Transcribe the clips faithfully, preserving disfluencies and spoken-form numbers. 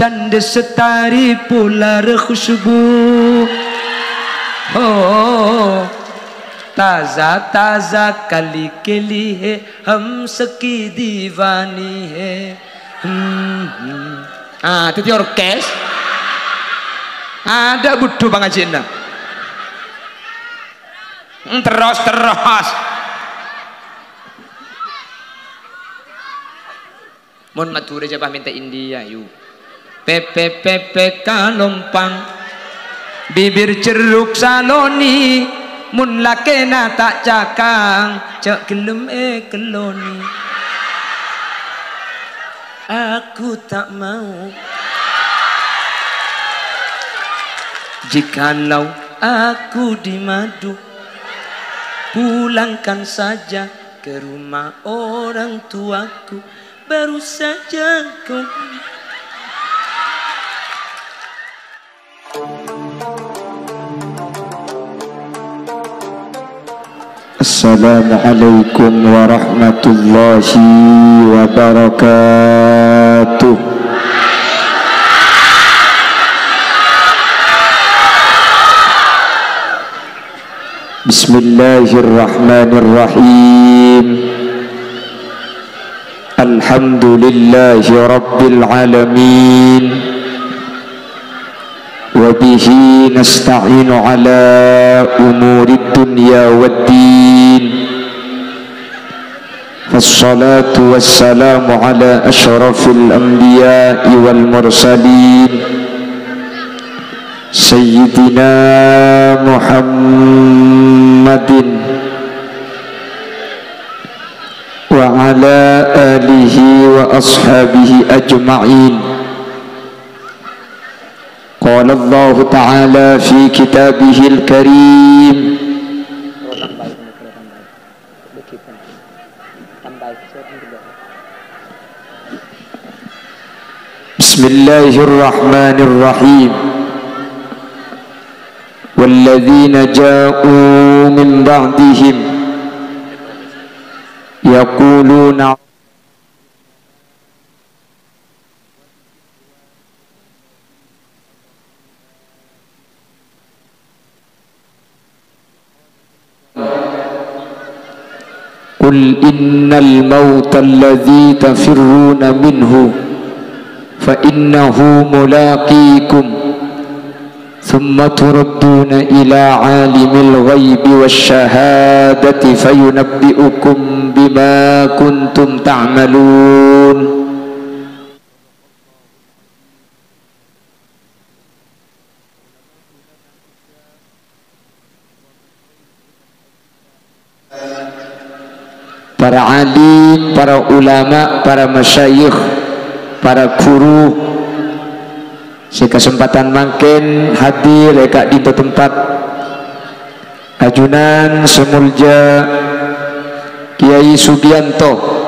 چند ستارے پولار خوشبو ہو، تازہ تازہ کلی کلی ہے، ہم سکی دیوانی ہے. Hmm, hmm. Ah, dhâddhi orkes. Adâ' budhu pangajiyânna. Hmm, terros, terros. Mon Madhurâ jhâ' pas mènta India, yu. Pepe, pepe, kalompang. Bibir jerruk saloni. Mon lakèna ta' cakang, jhâ' ghellem èkelloni. Aku tak mau. Jikalau aku dimadu, pulangkan saja ke rumah orang tuaku. Baru saja kau. Assalamualaikum warahmatullahi wabarakatuh. Bismillahirrahmanirrahim. Alhamdulillahi rabbil alamin. Wa bihi nasta'inu ala umurid dunya waddin. Wassalatu wassalamu ala asyrafil anbiya'i wal mursalin, Sayyidina Muhammadin wa ala alihi wa ashabihi ajma'in. Qala Allahu ta'ala fi kitabihil karim. Bismillahirrahmanirrahim. Walladzina ja'u min ba'dihim yaquluna Qul innal mauta alladzi tafirruna minhu fa innahu mulaqikum, tsumma turadduna ila alimil ghaibi wasy syahadati fayunabbi'ukum bima kuntum ta'malun. Para alim, para ulama, para masyayikh, para guru sè kasempadhân mangkèn hadir è ka'dinto tempat. Ajunan sè molja Kiai Sugianto.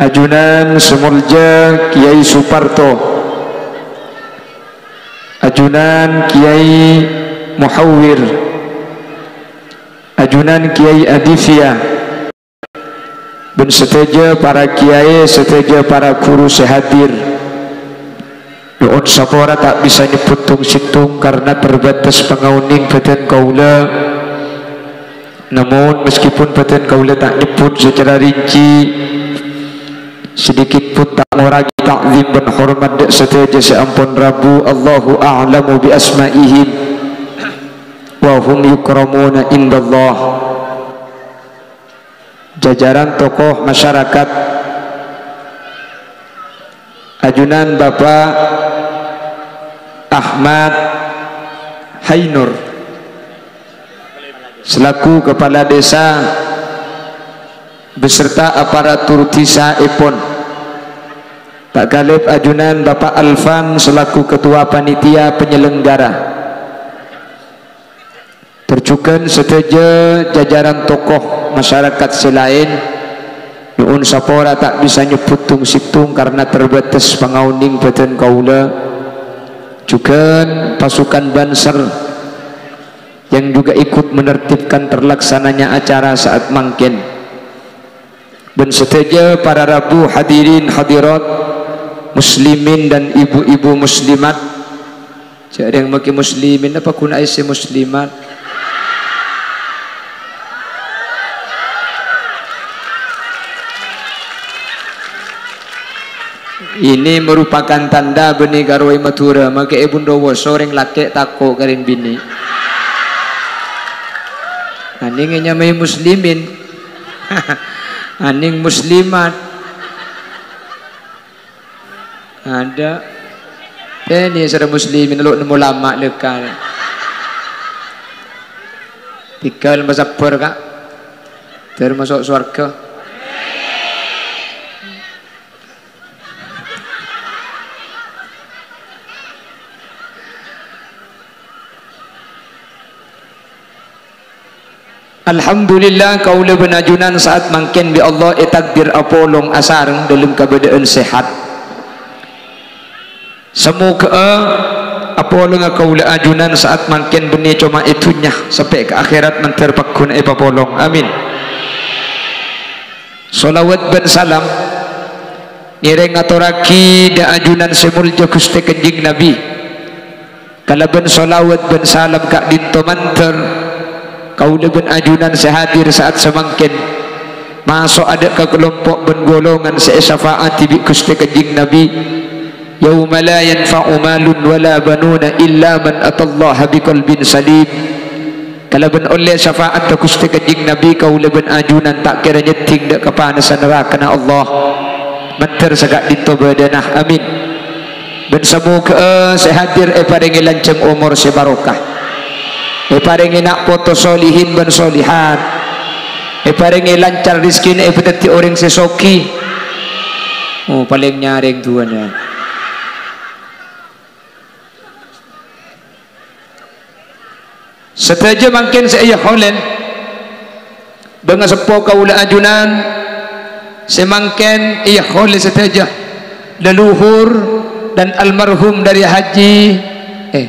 Ajunan sè molja Kiai Suparto, ajunan Kiai Muhawwir, ajunan Kiai Adivia, bân sadhâjâ para kiai, sadhâjâ para ghuru sè hadir. Nyo'on sapora ta' bisa nyebbhut tong-settong karna terbatas pangaonèng bhâdhân kaulâ. Namong, meskipun bhâdhân kaulâ ta' nyebbhut sacara rinci, sedikit pun ta' ngorangè ta'zim bân hormat dâ' sadhâjâ sè ampon rabu. Allahu a'lamu bi asma'ihim wa hum yukramuna indallah. Jajaran tokoh masyarakat, ajunan Bapak Ahmad Hainur selaku kepala desa beserta aparatur dhisaèpon, takalèp ajunan Bapak Alvan selaku ketua panitia penyelenggara. Tor jhughân sadhâjâ jajaran tokoh masyarakat sè laèn, nyo'on sapora ta' bisa nyebbhut tong-settong karna terbatas pangaonèng bhâdhân kaulâ. Jhughân pasukan Banser yang juga ikut menertibkan terlaksananya acara saat mangkèn. Bân sadhâjâ para rabu hadirin hadirat, muslimin dan ibu-ibu muslimat. Jhâ' rèng makè muslimin, apa ghuna èssè muslimat? Ini merupakan tanda bânnè karo è Madhurâ, makè è Bondowoso rèng lakè' tako' ka rèng binè'. Anèng ènyamaè muslimin. Anèng muslimat. Adâ'. Bânnè sara muslimin lo' nemmo lama' lèkar. Tèghâl masabbhâr, Ka'. Dâr maso' sowarghâ. Alhamdulillah, kaulâ bân ajunan sa'at mangkèn bi' Allah ètakdir apolong asareng dâlem kabâdâ'ân sehat. Samoghâ'â apolongnga kaulâ ajunan sa'at mangkèn bânnè coma è dhunnya, sampè' ka akhèrat mandhâr pagghun èpapolong. Amin. Shalawat bân salam ngèrèng ngatorraghi dâ' ajunan sè molja Ghustè Kanjeng Nabi. Kalabân shalawat bân salam ka'dinto mandhâr, kaulâ bân ajunan sè hadir sa'at samangkèn, maso' adâ' ka kalompo' bân golongan sè èsafa'adhi bi' Ghustè Kanjeng Nabi, "Yauma la yanfa'u malun wala banuna illa man atallaha biqalbin salim." Kalabân ollè safa'adda Ghustè Kanjeng Nabi, kaulâ bân ajunan ta' kèra nyèddhing dâ' ka panassa narkana Allah. Mandhâr saka'dinto bâdâna. Amin. Bân samoghâ'â sè hadir èparèngè lanjhâng omor sè barokah. Èparèngè na' poto solihin bân solihat. Èparèngè lancar rejhekkèna èpadhâddhi orèng sè soghi. Oh, palèng nyarèng duwâna. Sadhâjâ mangkèn sè èyaholè, bângaseppo kaulâ ajunan sè mangkèn èyaholè sadhâjâ, leluhur dan almarhum dari Haji, eh,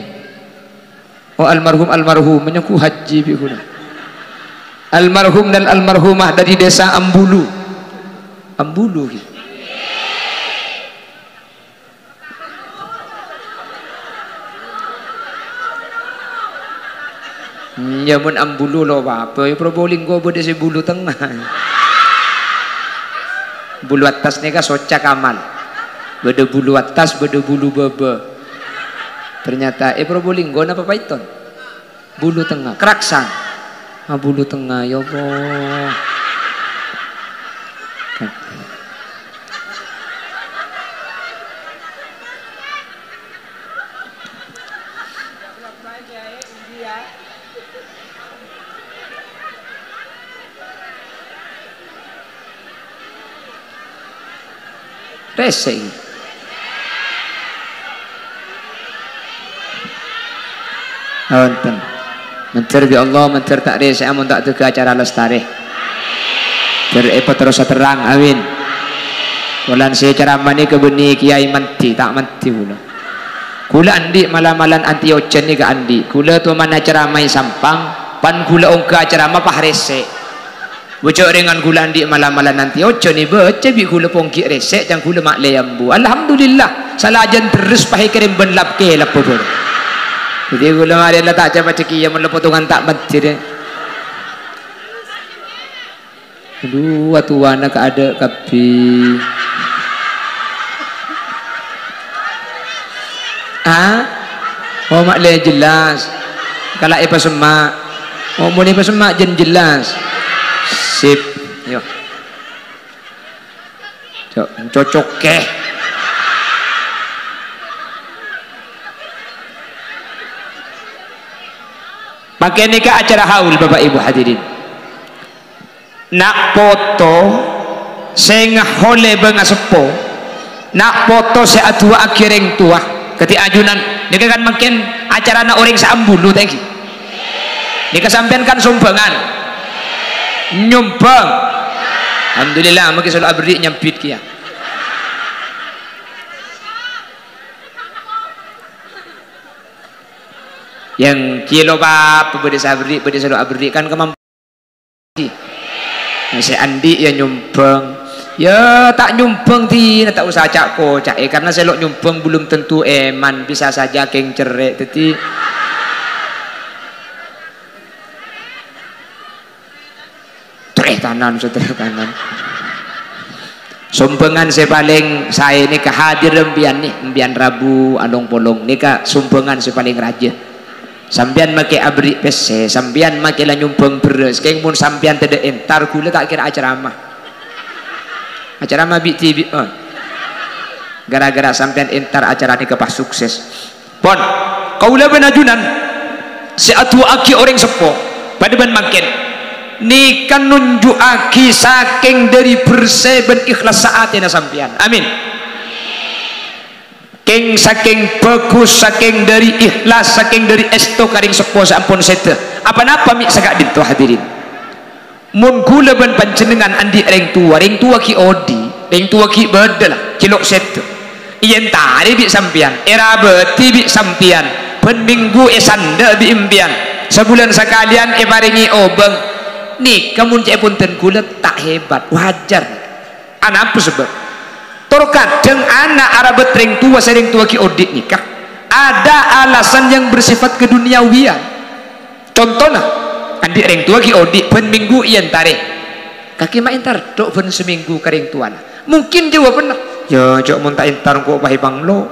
oh, almarhum, almarhum, manyengku Haji bi' ghuna. Almarhum dan almarhumah dari Desa Ambulu. Ambulu, ghi. Hmm, ya, mon Ambulu lo apa? Ya, Probolinggo bâdâ sè Bulu Tengnga. Bulu Attas nèka soca kamal. Bâdâ Bulu Attas, bâdâ Bulu Bâbâ. Ternyata, eh, Probolinggo napa Paiton? Bulu Tengnga, Kraksaan. Ah, Bulu Tengnga, ya Allah. Rèsè'. Wonten. Mandhâr bi' Allah, mandhâr ta' rèsè' amon ta' dhâgghâ acara lestarè. Dhâr èpaterrosa terrang, amin. Polana sè ceramah nèka bânnè kèyaè mandhi, ta' mandhi kaulâ. Kaulâ andi' mala-malan anti ojhân nèka andi'. Kaulâ tomana ceramah è Sampang, pan kaulâ ongghâ ceramah pas rèsè'. Bocor rèngan kaulâ andi' mala-mala nanti ojhân èbâca bi' kaulâ pongghi' rèsè' ca'na kaulâ ma'lè ambu. Alhamdulillah, salajân terros pahèkèrèm bân lap-kèlap bobor. Dhâddhi kaulâ marè la ta' capa cekiyâ mon la potongan ta' mandhâr. Adu, atuwana kaadâ' kabbhi. Ah? Oh, ma'lè jelas. Kala' èpasemma'. Oh, mon èpasemma' jân jelas. Sip. Yo. Cok, cocok kè. Mangkèn nèka acara haul, Bapak Ibu hadirin. Na' poto sè ngaholè bângaseppo, na' poto sè adu'aaghi rèng towa, kadhi ajunan. Nèka kan mangkèn acarana orèng saambulu, ta' ènggi? Nèka sampèyan kan sombhângan. Nyombhâng. Alhamdulillah, mangkèn solo aberri' nyambit kèya. Yang kilo papa bâdâ sè aberri', bâdâ sè lo' aberri' kan kemampuan. Nah, sè andi' ya nyumbang. Ya, ta' nyumbang dina, ta' usa ca'-koca'è, karena sè lo' nyumbang belum tentu eman, bisa saja kèng cerrè'. Dhâddhi, Trètanan, satrètanan. Sombhângan sè palèng saè nèka hadir empiyan nè, empiyan rabu along-polong nèka sombhângan sè palèng rajâ. Sampèyan makè aberri' pèssè, sampèyan makè la nyombhâng bherrâs, kèng mon sampèyan tadâ' entar, ghulâ ta' kèra acaramah. Acaramah bi'-dhibi', eh. Gara-gara sampèyan entar acara nèka pas sukses. Pon, kaulâ bân ajunan sè adu'aaghi orèng seppo padâ bân mangkèn, nèka nunju'aghi sakèng dâri bherse bân ikhlassa atèna sampèyan. Amin. Kèng sakèng bhâghus, sakèng dâri ikhlas, sakèng dâri èsto ka rèng seppo sè ampon sèdhâ. Apa-napa mè' saka'dinto, hadirin? Mon ghulâ bân panjhennengngan andi' rèng towa, rèng towa ghi' odi', rèng towa ghi' bâdâ la, ghi' lo' sèdhâ. Èentarè bi' sampèyan, èrabâdhi bi' sampèyan, bân mènggu èsandhâ' bi' empèyan, sabulân sakalèyan èparèngè obâng. Nèka mon ca'èpon dân ghulâ ta' hebat, wajar. Anapa sebab? Tor kadhâng ana' arabât rèng towa sè rèng towa ghi' odi' nèka ada alasan yang bersifat keduniawian. Contona, andi' rèng towa ghi' odi' bân mènggu èentarè. Kakè ma' entar tho' bân samènggu ka rèng towana. Mungkin jawabanna, "Ya, jhâ' mon ta' entar engko' pas èpanglo.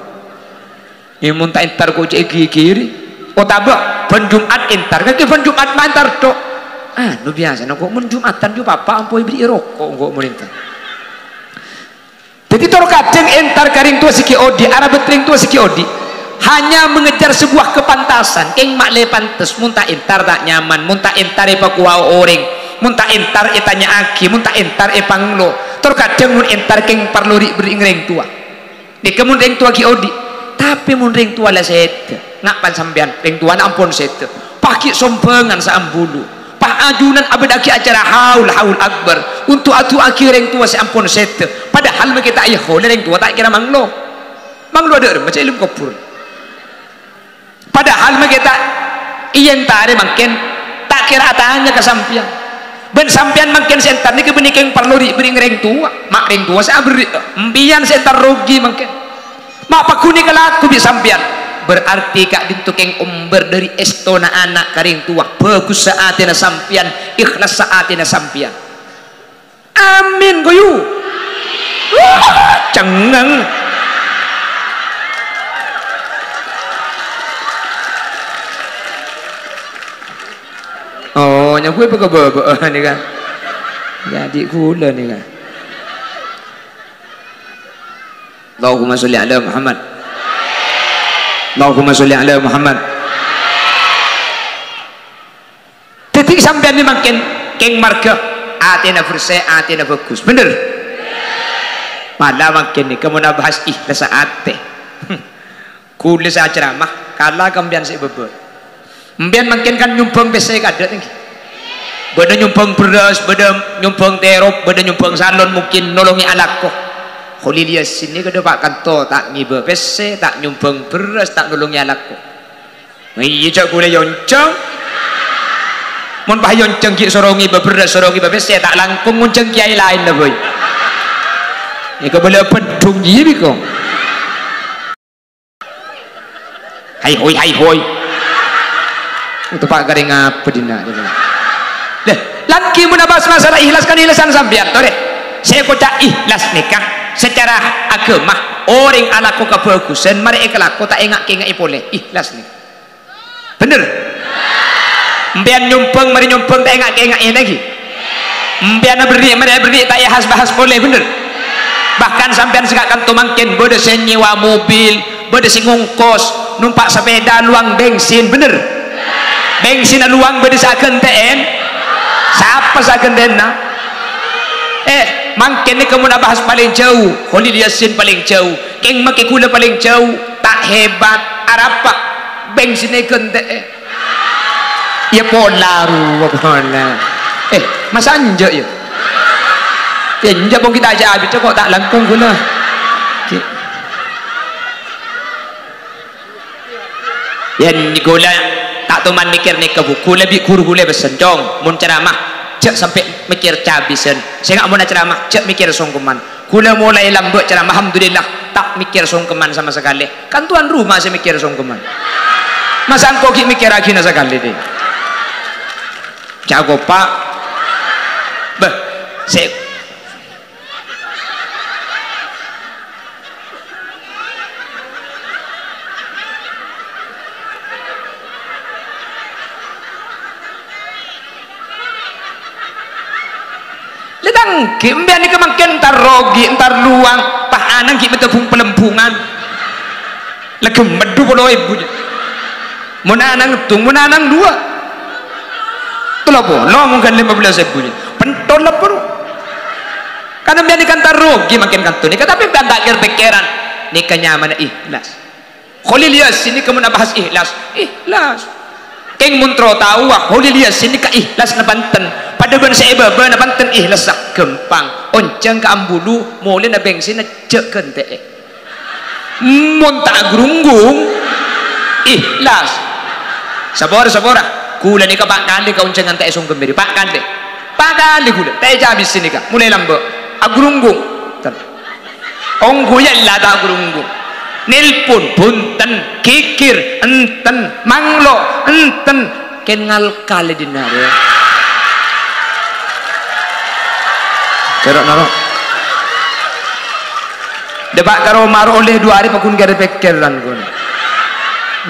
È, mon ta' entar engko' jhâ' èghighiri." Otabâ bân Jum'at entar, kakè bân Jum'at ma' entar tho'. Anu, biyasana engko' mon Jum'atan jhâ' papa ampo èberri'i roko' engko' mon entar. Dhâddhi, tor kadhâng entar ka rèng towa sè ghi' odi', arabât rèng towa sè ghi' odi', hanya mengejar sebuah kepantasan, kèng ma' lè pantes, mon ta' entar ta' nyaman, mon ta' entar èpakowa orèng, mon ta' entar ètanya'aghi, mon ta' entar èpanglo. Tor kadhâng mon entar kèng parlo ri'-berri'eng rèng towa. Nèka mon rèng towa ghi' odi', tapè mon rèng towa la sèdhâ, nga' pan sampèyan, rèng towana ampon sèdhâ, pas ghi' sombhângan saambulu. Pas ajunan abâdâ'aghi acara haul, haul akbar, onto' adu'aaghi rèng towa sè ampon sèdhâ. Padahal makè ta' èyahola rèng towa ta' kèra manglo. Manglo dâ' remma ca'èpon kobhur. Padahal makè ta' èentarè mangkèn, ta' kèra atanya ka sampèyan. Bân sampèyan mangkèn sè entar nèka bânnè kèng parlo ri'-, berri'eng rèng towa. Ma' rèng towa sè aberri', empèyan sè entar rogi mangkèn. Ma' pagghun èkalako bi' sampèyan. Berarti ka'dinto kèng ombâr dâri èstona ana' ka rèng towa. Bhâghussa atèna sampèyan, ikhlassa atèna sampèyan. Amin, ghuyu. Wah, cengngeng. Oh, nyambui pagababa nèka. Jadi ghulâ nèka. Allahumma sholli ala Muhammad. Allahumma sholli ala Muhammad. Dhâddhi sampèyan nè mangkèn kèng marghâ atèna bersè, atèna bhâghus. Bhender? Mala mangkèn nèka mon abahas ikhlassa atè. Ghulâ sè acaramah, kala ka empèyan sè bâbâ. Empèyan mangkèn kan nyombhâng pèssè kadhâ' ngghi. Bâdâ nyombhâng bherrâs, bâdâ nyombhâng tèrop, bâdâ nyombhâng salon, mungkin nolongè alako. Kholil Yasin nèka dâpa' kanto ta' ngibâ pèssè, ta' nyombhâng bherrâs, ta' nolongè alako. Iyâ, jhâ' ghulâ èyonjhâng. Mon pas èyonjhâng ghi' soro ngibâ bherrâs, soro ngibâ pèssè, ta' langkong ngonjhâng kèyaè laèn la, boy. Èkabâlâ bhândhung jiyâ biko. Hai hoi, hai hoi. Teppa' karè ngapa dinna'? Lah, laghi mon abahas masalah ikhlas kan ikhlasan sampèyan, torè. Sè èkoca' ikhlas nèka secara agama, orèng alako kabhâghusân, marè èkalako ta' ènga'-kènga'è polè. Ikhlas nèka. Bhender? Empèyan nyombhâng, marè nyombhâng ta' ènga'-kènga'è ngghi. Empèyan aberri', marè aberri' ta' èhas-bahas polè, bhender? Bahkan sampèyan sè ka kanto mangkèn, bâdâ sè nyèwa mobil, bâdâ sè ngongkos, nompa' sapèda lowang bensin, bhender? Bensinna lowang bâdâ sè aghântè'èn? Sapa sè aghântè'ènna? Eh, mangkèn nèka mon abahas palèng jhâu, Kholil Yasin palèng jhâu, kèng makè ghulâ palèng jhâu, ta' hebat, arapa? Bensinna èghântè'è. Iyâ pola rowa pola. Eh, masa enjâ' iyâ? Iyâ enjâ' pon kita aja abit kok ta' langkong ghulâ. Ki-, iyâ ghulâ. Atoman mèkkèr nèka, Bu. Ghulâ bi' ghuru ghulâ pèssèn, "Cong, mon ceramah, jhâ' sampè' mèkkèr cabisân. Sènga' mon acaramah, jhâ' mèkkèr songkeman." Ghulâ molaè lambâ' ceramah, alhamdulillah, ta' mèkkèr songkeman sama sakalè. Kan tuan rumah sè mèkkèr songkeman. Masa engko' ghi' mèkkèraghina sakalè, dhi? Jago, Pak. Bâh, sè Lè tangghi, empèyan nèka mangkèn entar rogi, entar luwang, pas anang ghi' mènta bung-palembungan. Lè ghemmeddhu polo èbu, jâ. Mon anang ètong, mon anang duwâ'. Tello polo, mongghân lèma bellâs èbu, jâ. Pentol la polo. Kan empèyan nèka entar rogi mangkèn kanto nèka, tapè empèyan ta' kèr-pèkkèran. Nèka nyamana ikhlas. Kholil Yasin nèka mon abahas ikhlas, ikhlas. Kèng mon terro taowa, Kholil Yasin nèka ikhlas napa enten? Padâ bân sè è bâbâ napa enten ikhlas, ah, ghâmpang. Onjhâng ka Ambulu, molèna bengsinna jhâ' ghântè'è. Mon ta' agrunggung, ikhlas. Sapora, sapora. Ghulâ nèka pa' kalè ka onjhângan ta' èsongkem bâri'. Pa' kalè. Pa' kalè ghulâ. Ta' ècabisè nèka. Molaè lambâ'. Agrunggung. Ten. Ongghu yâ ella ta' agrunggung. Nelpon, bhunten, ghighir, enten, manglo, enten, kèng ngalkal è dinna' rè. Kèra noro. Dâpa' ka roma ro ollè duwâ' arè paghun kèr-pèkkèran ghun.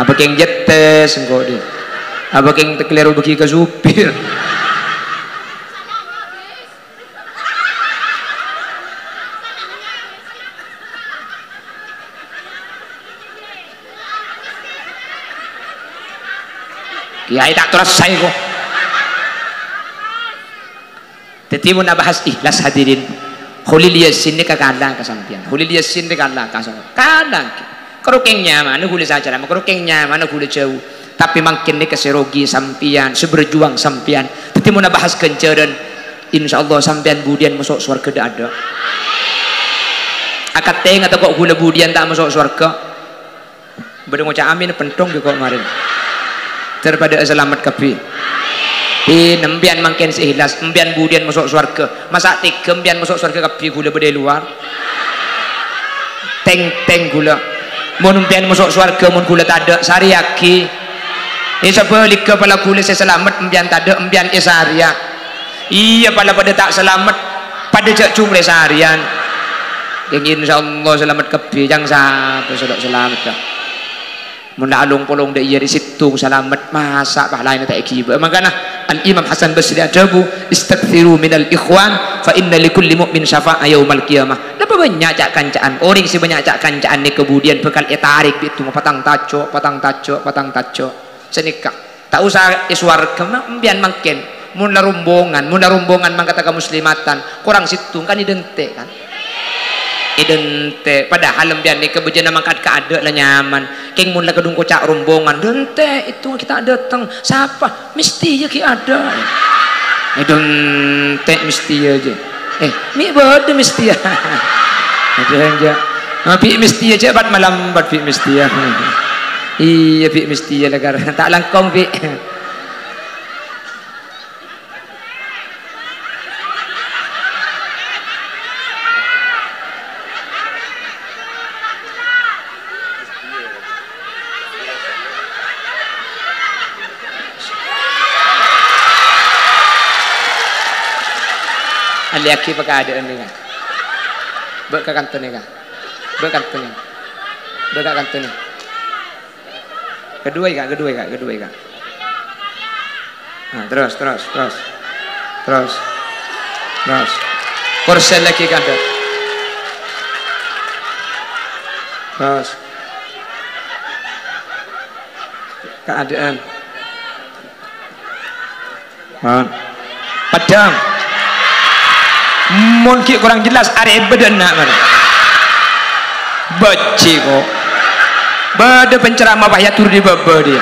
Apa kèng jettes engko' dhi? Apa kèng takalèro bâgi ka supir? Kèyaè ta' terro saè, ko. Dhâddhi, mon abahas ikhlas, hadirin, Kholil Yasin nèka kala ka sampèyan. Kholil Yasin nèka kala ka sampèyan. Kala, ngghi. Karo kèng nyamana ghulâ sacara, karo kèng nyamana ghulâ jhâu. Tapè mangkèn nèka sè rogi sampèyan, sè berjuang sampèyan. Dhâddhi, mon abahas ghânjhârân, insyaallah sampèyan budiyân maso' sowarghâ dâ'-adâ'. Akad tengnga tako' ghulâ budiyân ta' maso' sowarghâ. Bâdâ ngoca' amin, pentong ghi' ko' marèn. Dâripadâ salamet kabbhi. Bin, empèyan mangkèn sè ikhlas, empèyan budiyân maso' sowarghâ. Masa' tèghâ empèyan maso' sowarghâ kabbhi ghulâ bâdâ è lowar? Tèng-tèng ghulâ. Mon empèyan maso' sowarghâ, mon ghulâ tadâ', sarèyaghi. È sabhâligghâ, pala ghulâ sè salamet, empèyan tadâ', empèyan èsarèya. Iyâ, pala padâ ta' salamet, padâ jhâ' jumlè sarèyan. Kèng insyaallah salamet kabbhi, jhâng sapa sè ta' salamet, jhâng. Mon la along-polong dâ' iyâ rè sèttong salamet, masa' pahalaèna ta' èghibâ. Mangkana Al-Imam Hasan Basri adhâbu, "Istakthiru minal ikhwan, fa inna likulli mu'min syafa'ah yaumal qiyamah." Napa bânnya' ca'-kanca'an? Orèng sè bânnya' ca'-kanca'an nèka budiyân bhâkal ètarèk bi' èttonga patang taco', patang taco', patang taco'. Sanèka. Ta' osa è sowarghâ, ma-, empèyan mangkèn. Mon la rombongan, mon la rombongan mangkata ka muslimatan, korang sèttong kan èdhântè', kan? Èdhântè'. Padahal empèyan nèka bâjâna mangkat ka adâ' la nyaman. Kèng mon la kadhung koca' rombongan, "Dhântè', èttonga ghi' ta' dâteng. Sapa? Mèstèya ghi' adâ'." Èdhântè' mèstèya jâ. Eh, mè' bâdâ mèstèya. Adâ enjâ'. Ma' bi' mèstèya jâ' pat malam, pat bi' mèstèya. Iyâ, bi' mèstèya la kar. Ta' langkong, bi'. Alèyaghi pakadhâ'ân nèka. Bâ' ka kanto nèka. Bâ' kanto nèka. Bâ' ka kanto nèka. Kedua, Kak, kedua, Kak, kedua, Kak. Nah, terus, terus, terus. Terus. Terus. Kursi lagi, Kak. Terus. Keadaan. Hah? Peddhâng. Mon ghi' korang jelas, arè bâdâ enna' mara. Bâjhi, ko'. Bâdâ penceramah pas èyator dâri bâbâ, dhi.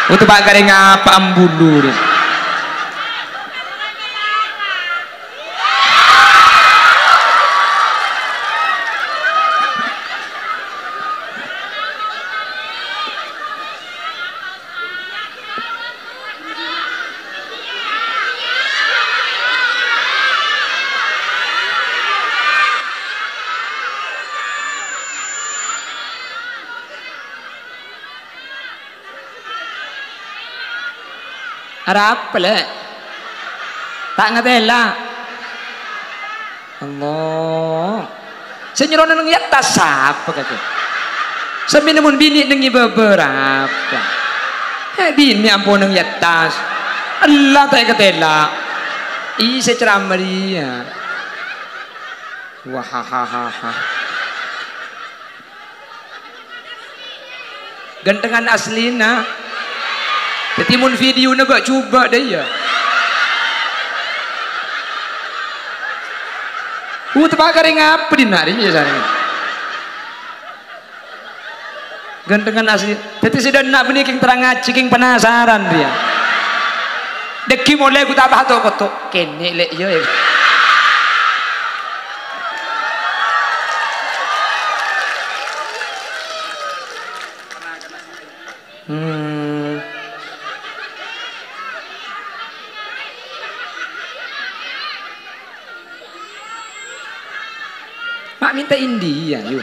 Otabâ karè ngapa ambulu, dhi. Arapa, Lè'? Ta' ngatèla'. Allah. Sè nyoro neng è attas sapa kakè? Sampèyan mon binè' neng è bâbâ arapa? Eh, binè' ampon neng è attas. Ella ta' èkatèla'. Iyâ sè ceramah rèya. Wahahaha. Gantengan aslina. Dhâddhi mon videona bâ'-jubâ' dâ' iyâ. Uh, teppa' karè ngapa dinna' rèya sarèna? Gantengan asli. Dhâddhi sè dâ' enna' bânnè kèng terrang ngajhi, kèng penasaran rèya. Dhâggi' molè ghu ta' pato'-poto'. Kènè' lè' iyâ, yâ. Hmm. Ma' mènta India, yu.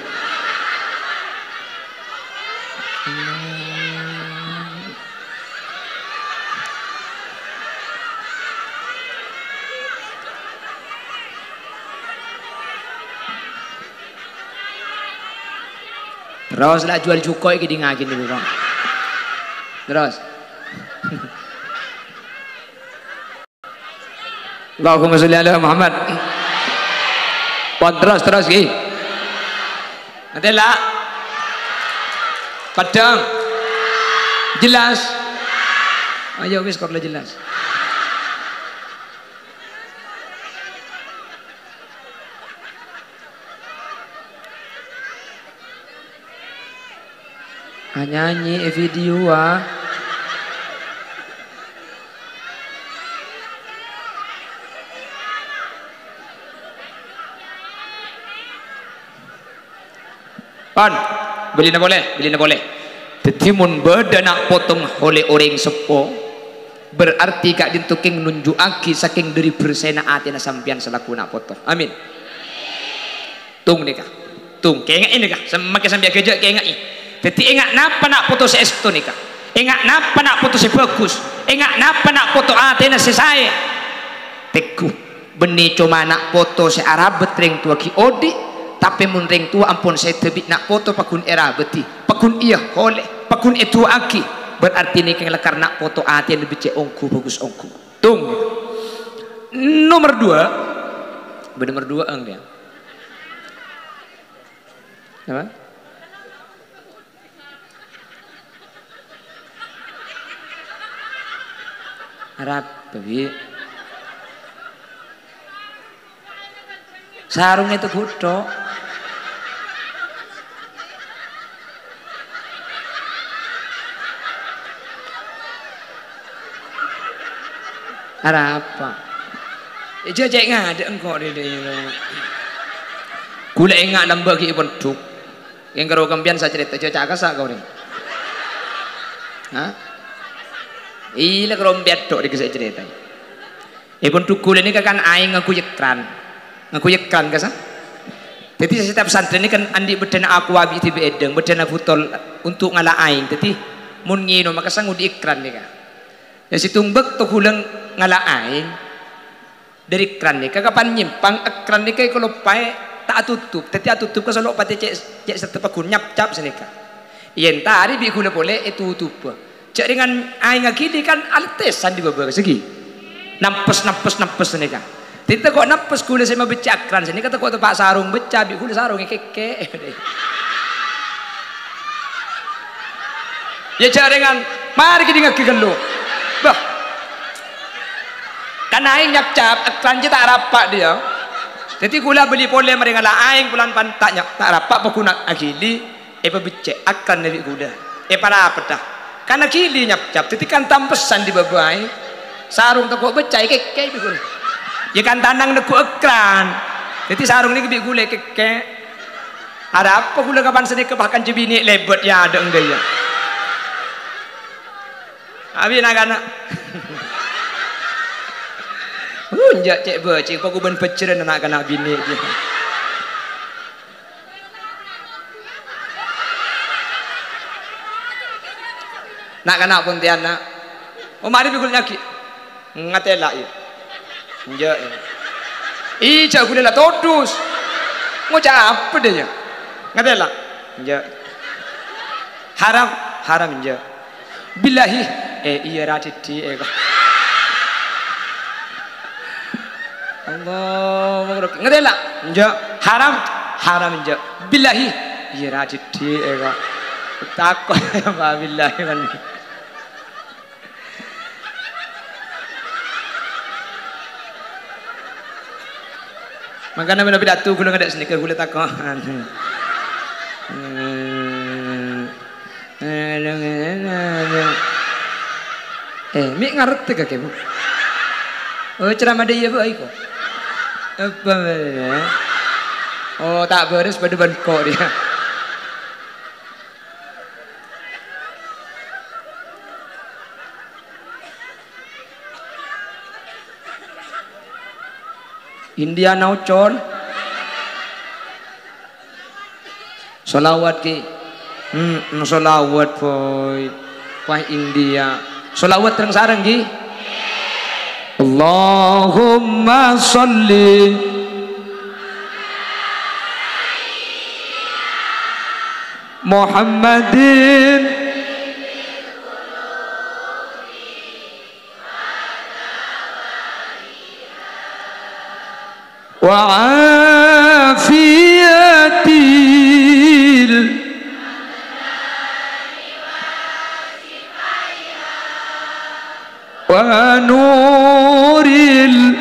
Terros la jhuwâl jhuko' èkèdingngaghi nèko, kok. Terros. Allahumma sholli ala Muhammad. Pon terros, terros, ghi. Ngatèla'. Peddhâng. Jelas. Ayo, wis, kor la jelas. Anyanyi è videoa. Pon, bellina polè, bellina polè. Dhâddhi, mon bâdâ na' poto ngaolè orèng seppo, berarti ka'dinto kèng nunju'aghi sakèng dâri bersèna atèna sampèyan salaku na' poto. Amin. Tung nèka. Tung, kènga'è nèka. Sem-, makè sampèyan ghâjâ' kènga'è. Dhâddhi, enga' napa na' poto sè èsto nèka? Enga' napa na' poto sè bhâghus? Enga' napa na' poto atèna sè saè? Tegghu. Bânnè coma na' poto sè arabât rèng towa ghi' odi', tapè mon rèng towa ampon sèdhâ bi' na' poto pagghun èrabâdhi, pagghun èyaolè, pagghun èdu'aaghi, berarti nèka lakar na' poto atèna beccè' ongghu, bhâghus ongghu. Tung. Nomer dua. Bâdâ nomer dua, eng, ya. Apa? Arapa, Bi'? Sarong ètegghu' tok. Arapa? Jhâ' cè' ngadâ' engko' rèya. Ghulâ enga' lambâ' ghi' èpondhuk. Kèng karo kampèyan sacarèta, jhâ' ca'-kassa' ka orèng. Hah? Iyâ, la karo kampèyan tok nèka sè ècarèta. Èpondhuk ghulâ nèka kan aèng ngangghuy èkran. Ngangghuy èkran, kassa'? Dhâddhi, setiap santrè nèka kan andi' bâddhâna aqua bi' dhibi' èdhâng, bâddhâna butol untuk ngala' aèng. Dhâddhi, mon ngènoma kassa' ngodhi èkran nèka. Yâ, sèttong bâkto ghulâ ngala' aèng. Dâri èkran nèka kapan nyèmpang, èkran nèka èkaloppaè ta' atotop. Dhâddhi atotop ka solo' patè cè', cè' sèttep pagghun nyapcap sanèka. Èentarè bi' ghulâ polè ètotobhâ. Jhâ' rèngan aèng aghili kan alettessan è bâbâ, sè ghi. Nampes, nampes, nampes sanèka. Dhâddhi tako' nampes ghulâ sè mabeccè' èkran sanèka tako' teppa' sarong beccè' bi' ghulâ sarong èkèkkè'. Yâ jhâ' rèngan, marè kèdingngaghi ghâllu. Bâh. Kan aèng nyapcap, èkran jiyâ ta' rapa' dhiyâ. Dhâddhi ghulâ bâli polè marè ngala' aèng polana pan ta' nya-, ta' rapa' pagghun aghili, èpabeccè' èkran bi' ghulâ. Èparapèdhâ. Kan aghili nyapcap, dhâddhi kan tampessan è bâbâ aèng. Sarong tako' beccè' èkèkkè' bi' ghulâ. Yâ kan tanang negghu' èkran. Dhâddhi sarong nèka bi' ghulâ èkèkkè'. Arapa ghulâ kapan sanèka bahkan jhâ' binè' lèbât yâ adâ' enggâ yâ. Abi na'-kana'. Uh, enjâ' cè' bâcè', pagubân bhâjjhrân na'-kana' binè', jiyâ. Na'-kana' Pontianak. Oh, mari bi' ghulâ nyaghi. Ngatèla', iyâ. Enjâ', iyâ. Ih, jhâ' ghulâ la todus. Ngoca' apa dhâ, iyâ? Ngatèla'. Enjâ'. Haram, haram, enjâ'. Billahi, eh, iyâ, ra dhiddhi', eh, kok. Allahu Akbar. Ngatèla'. Enjâ'. Haram, haram, enjâ'. Billahi, iyâ, ra dhiddhi', eh, kok. Tako', apa billahi, man. Mangkana mènabi dâtu ghulâ ngadâ' sanèka ghulâ tako'. Eh, mè' ngartè kakè, Bu? Oh, ceramah dâ' iyâ, Bu, aiko. Apa, Bu? Oh, ta' bârâs padâ bân ko' rèya. Indiana Ocon. Sholawat, Ki. Hmm, sholawat, boy. Wah, India. Sholawat reng-sareng, Ki. Allahumma sholli Muhammadin wa afiyatil wa nuril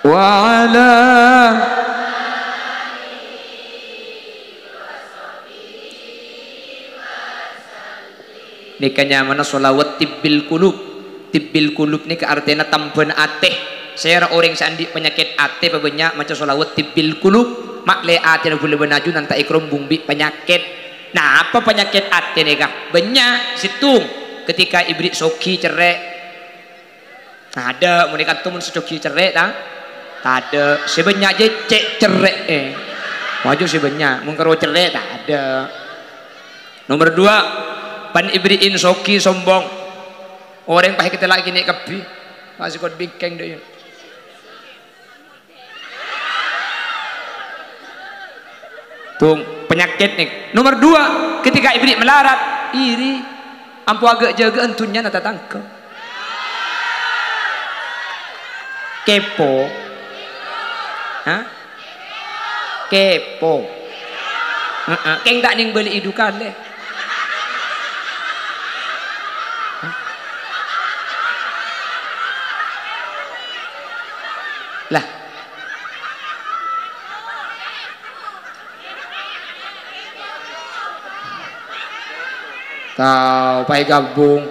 wa ala. Nèka nyamana sholawat tibbil qulub. Tibbil qulub nèka artèna tambhâna atè. Sèra orèng sè andi' panyakèt atè pabânnya' maca sholawat tibbil qulub, ma'lè atèna ghulâ bân aju nanta' èkarombung bi' panyakèt. Napa panyakèt atè nèka? Bânnya', sèttong, ketika èberri' soghi cerrè'. Tadâ', mon è kanto mon sè soghi cerrè', ta? Tadâ'. Sè bânnya' jhâ' cè' cerrè'è. Maju sè bânnya', mon karo cerrè', tadâ'. Nomer dua, pan èberri'in soghi sombong. Orèng pas èkatèla' kènè' kabbhi. Pas sè kot bingkèng dâ' iyâ. Tung, panyakèt nèka. Nomer dua, ketika èberri' malarat, iri. Ampo aghâ'-jâghâ'ân dhunnyana tatangghâ. Kepo. Hah? Kepo. Heeh, kèng ta' nèng bâli'i du kalè. Lah. Tao, pas èghâbung.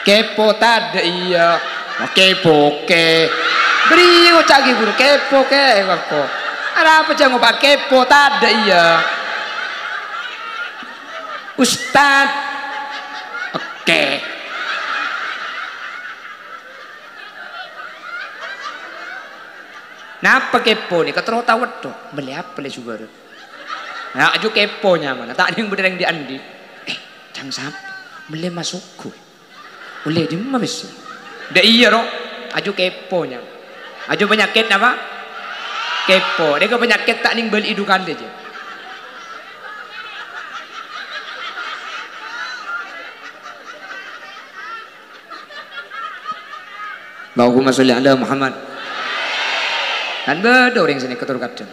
Kepo tadâ' iyâ. Ma kepo kè. Bâri' ngoca' ghi' ghuru, kepo kè, kok. Arapa jhâ' ngopa' kepo tadâ' iyâ. Ustad. Oke. Napa kepo nèka terro taweddo? Mellè apa lè subara? Nah, aju kepo nyamana, ta' nèng bâdâ rèng dhi'-andhi'. Eh, cang sapa? Mellè masogo. Ollè dimma messè? Dâ' iyâ, ro. Aju kepo nyamana. Aju panyakèt napa? Kepo. Nèka panyakèt ta' nèng bâli'i du kalè jâ. Allahumma sholli ala Muhammad. Kan bâdâ orèng sè nèka tor kadhâng.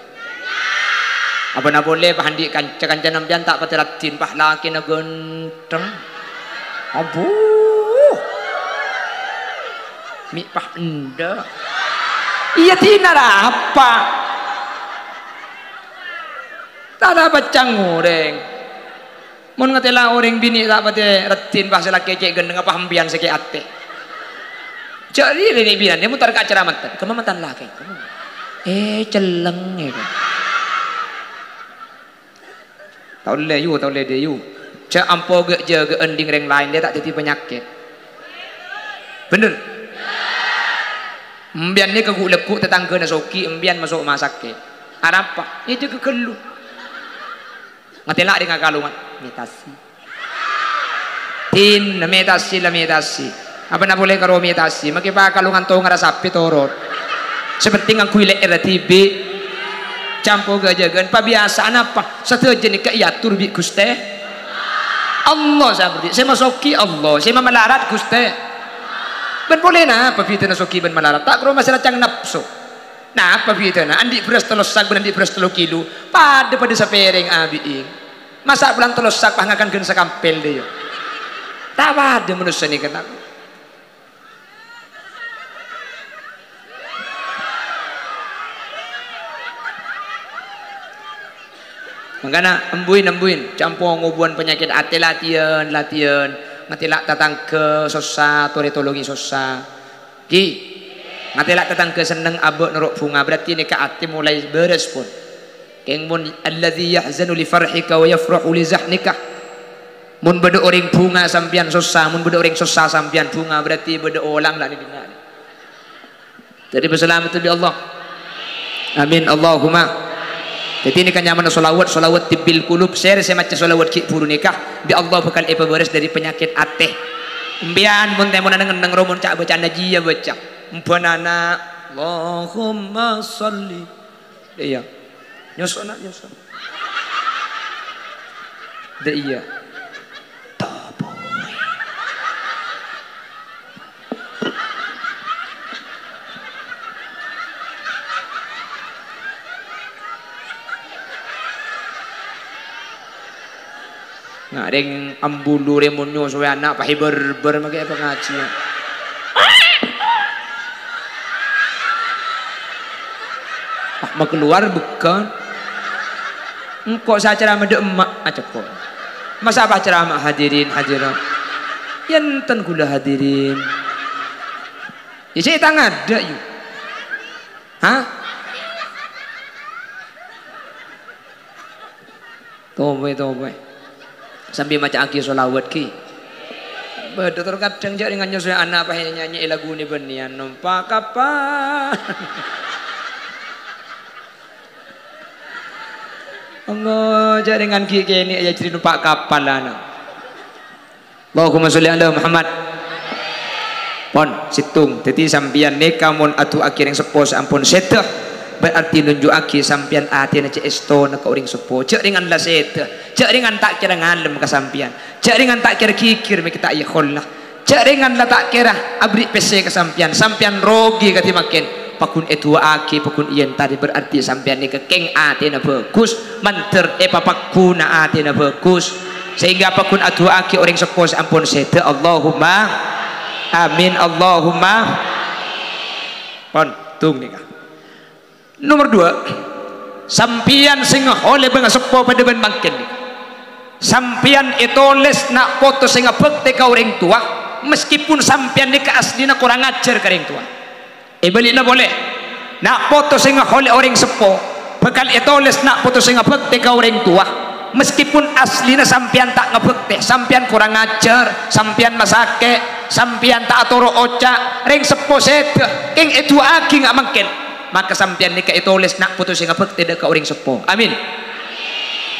Apa na polè, pas andi' kanca, kanca sampèyan ta' patè raddhin, pas lakèna ghântheng. Abu. Mè' pas endâ'. Iyâ, dinah arapa? Ta' ada pèccang orèng. Mon ngatèla' orèng binè' ta' patè raddhin, pas sè lakè cè' ghântheng, apa sampèyan sè kè' atè? Jâ' rèya nè' binèna, mon tar ka acara mantan. Kemma mantan lakè? Kemma? Eh, celleng, ya, kan? Ta' ollè, yu, ta' ollè, dâ', yu. Jâ' ampo ghâ'-jâghâ'ân ding rèng laèn, lè ta' dhâddhi panyakèt. Bhender? Sampèyan nèka ghu'-lagghu' tatangghâna soghi, sampèyan maso' masakè. Arapa? Iyâ, jâgâ ghâllu. Atela' rèng akalongan. Metasi. Din, metasi la metasi. Apana polè karo metasi? Make pakalongan tong ngara sapè torot. Sè penting ngangghuy lè'èrra dhibi'. Campo ghâjâghân. Pabiyasaan apa? Sadhâjâ nèka èator bi' Ghustè Allah, saperti sè masoghi Allah, sè mamalarat Ghustè. Bân polè napa bhidhâna soghi bân malarat? Ta' karo masala cang napso. Napa bhidhâna? Andi' bherrâs tello sak bân andi' bherrâs tello kilo, padâ-padâ sapèrèng abi'in. Masa' polana tello sak pas ngakan ghân sakampèl, dâ' iyâ? Ta' padâ manossa nèka, ta'? Mangkana, embuin, embuin, campo ngobuwân panyakèt atè, latèyan, latèyan, ngatela' tatangghâ sossa, torè tolongè sossa. Ghi, ngatela' tatangghâ senneng, abâ' noro' bhunga, berarti nèka atè molaè bârâs, pon. Kèng mon, "Alladzi yahzanu li farhika wa yafrahu li zahnika." Mon bâdâ orèng bhunga sampèyan sossa, mon bâdâ orèng sossa sampèyan bhunga, berarti bâdâ olang la è dinna'. Dhâddhi, pasalamedhâ bi' Allah. Amin, Allahumma. Dhâddhi, nèka nyamana sholawat, sholawat tibbil qulub. Sèra sè maca sholawat ghi' bhuru nèka, bi' Allah bhâkal èpabârâs dhâri panyakèt atè. Empèyan mon tèmona neng-enneng romon ca'-bâca'an jiyâ bâca. Embanana, Allahumma sholli. Iyâ. Nyosona, nyosona. Dâ' iyâ. Topoè. Nga' rèng ambulu rè mon nyosowè ana' pahè bârbâr makè pangajiyân. Ah, makalowar bhâghân. Engko' sè acaramah dâ' emma' acekko'. Masa' pas ceramah hadirin hadirat? Yâ enten ghulâ hadirin. Yâ, sè tang adâ', yu. Hah? Topoè, topoè. Sambi maca'aghi sholawat, ghi. Bâdâ tor kadhâng jâ' rèng nyosowè ana' pas nyanyè'è lagu nè bânnèyan, "Nompa' kapal." Ongghu, jâ' rèng ghi' kènè' yâ jârèya nompa' kapal, ana'. Allahumma sholli ala Muhammad. Pon, sèttong. Dhâddhi, sampèyan nèka mon adu'aaghi rèng seppo sè ampon sèdhâ, berarti nunju'aghi sampèyan atèna cè' èstona ka orèng seppo. Jâ' rèngan la sèdhâ, jâ' rèngan ta' kèra ngalem ka sampèyan, jâ' rèngan ta' kèra ghighir mèkè ta' èyâ holla, jâ' rèngan la ta' kèra aberri' pèssè ka sampèyan, sampèyan rogi kadhi mangkèn. Paggun èdu'aaghi, paggun èyentarè, berarti sampèyan nèka kèng atèna bhâghus, mandhâr èpapagghuna atèna bhâghus, sehingga paggun adu'aaghi orèng seppo sè ampon sèdhâ. Allahumma amin, Allahumma. Pon, tung nèka. Nomor dua, sampèyan sè ngaholè bângaseppo padâ bân mangkèn nèka. Sampèyan ètolès na' poto sè ngabhâktè ka orèng towa, meskipun sampèyan nèka asllina korang ajhâr ka orèng towa. È bâli'na polè, na' poto sè ngaholè orèng seppo bhâkal ètolès na' poto sè ngabhâktè ka orèng towa, meskipun asllina sampèyan ta' ngabhâktè, sampèyan korang ajhâr, sampèyan masakè', sampèyan ta' atoro' oca', rèng seppo sèdhâ, kèng èdu'aaghi nga' mangkèn, maka sampèyan nèka ètolès na' poto sè ngabhâktè dâ' ka orèng seppo. Amin.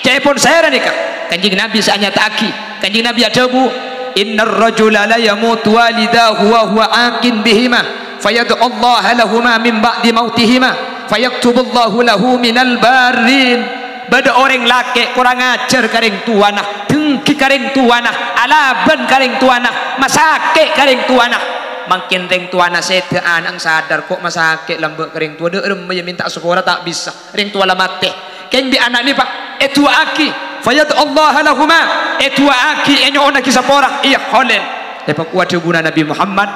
Ca'èpon sèra nèka? Kanjeng Nabi sè anyata'aghi. Kanjeng Nabi adhâbu, "Innar rajula la yamutu walidahu wa huwa aqin bihima, fayad'ullaha lahuma min ba'di mautihima, fayaktubullahu lahu minal barrin." Bâdâ orèng lakè' korang ajhâr ka rèng towana, denggi ka rèng towana, alabân ka rèng towana, masakè' ka rèng towana. Mangkèn rèng towana sèdhâ ana'na sadar, ko' masakè' lambâ' ka rèng towa, dâ' remma yâ mènta sapora ta' bisa. Rèng towa la matè. Kèng bi' ana' nèka èdu'aaghi, fayad'ullaha lahuma, èdu'aaghi, ènyo'onnaghi sapora, èyaholè. Èpakowa dhâbuna Nabi Muhammad,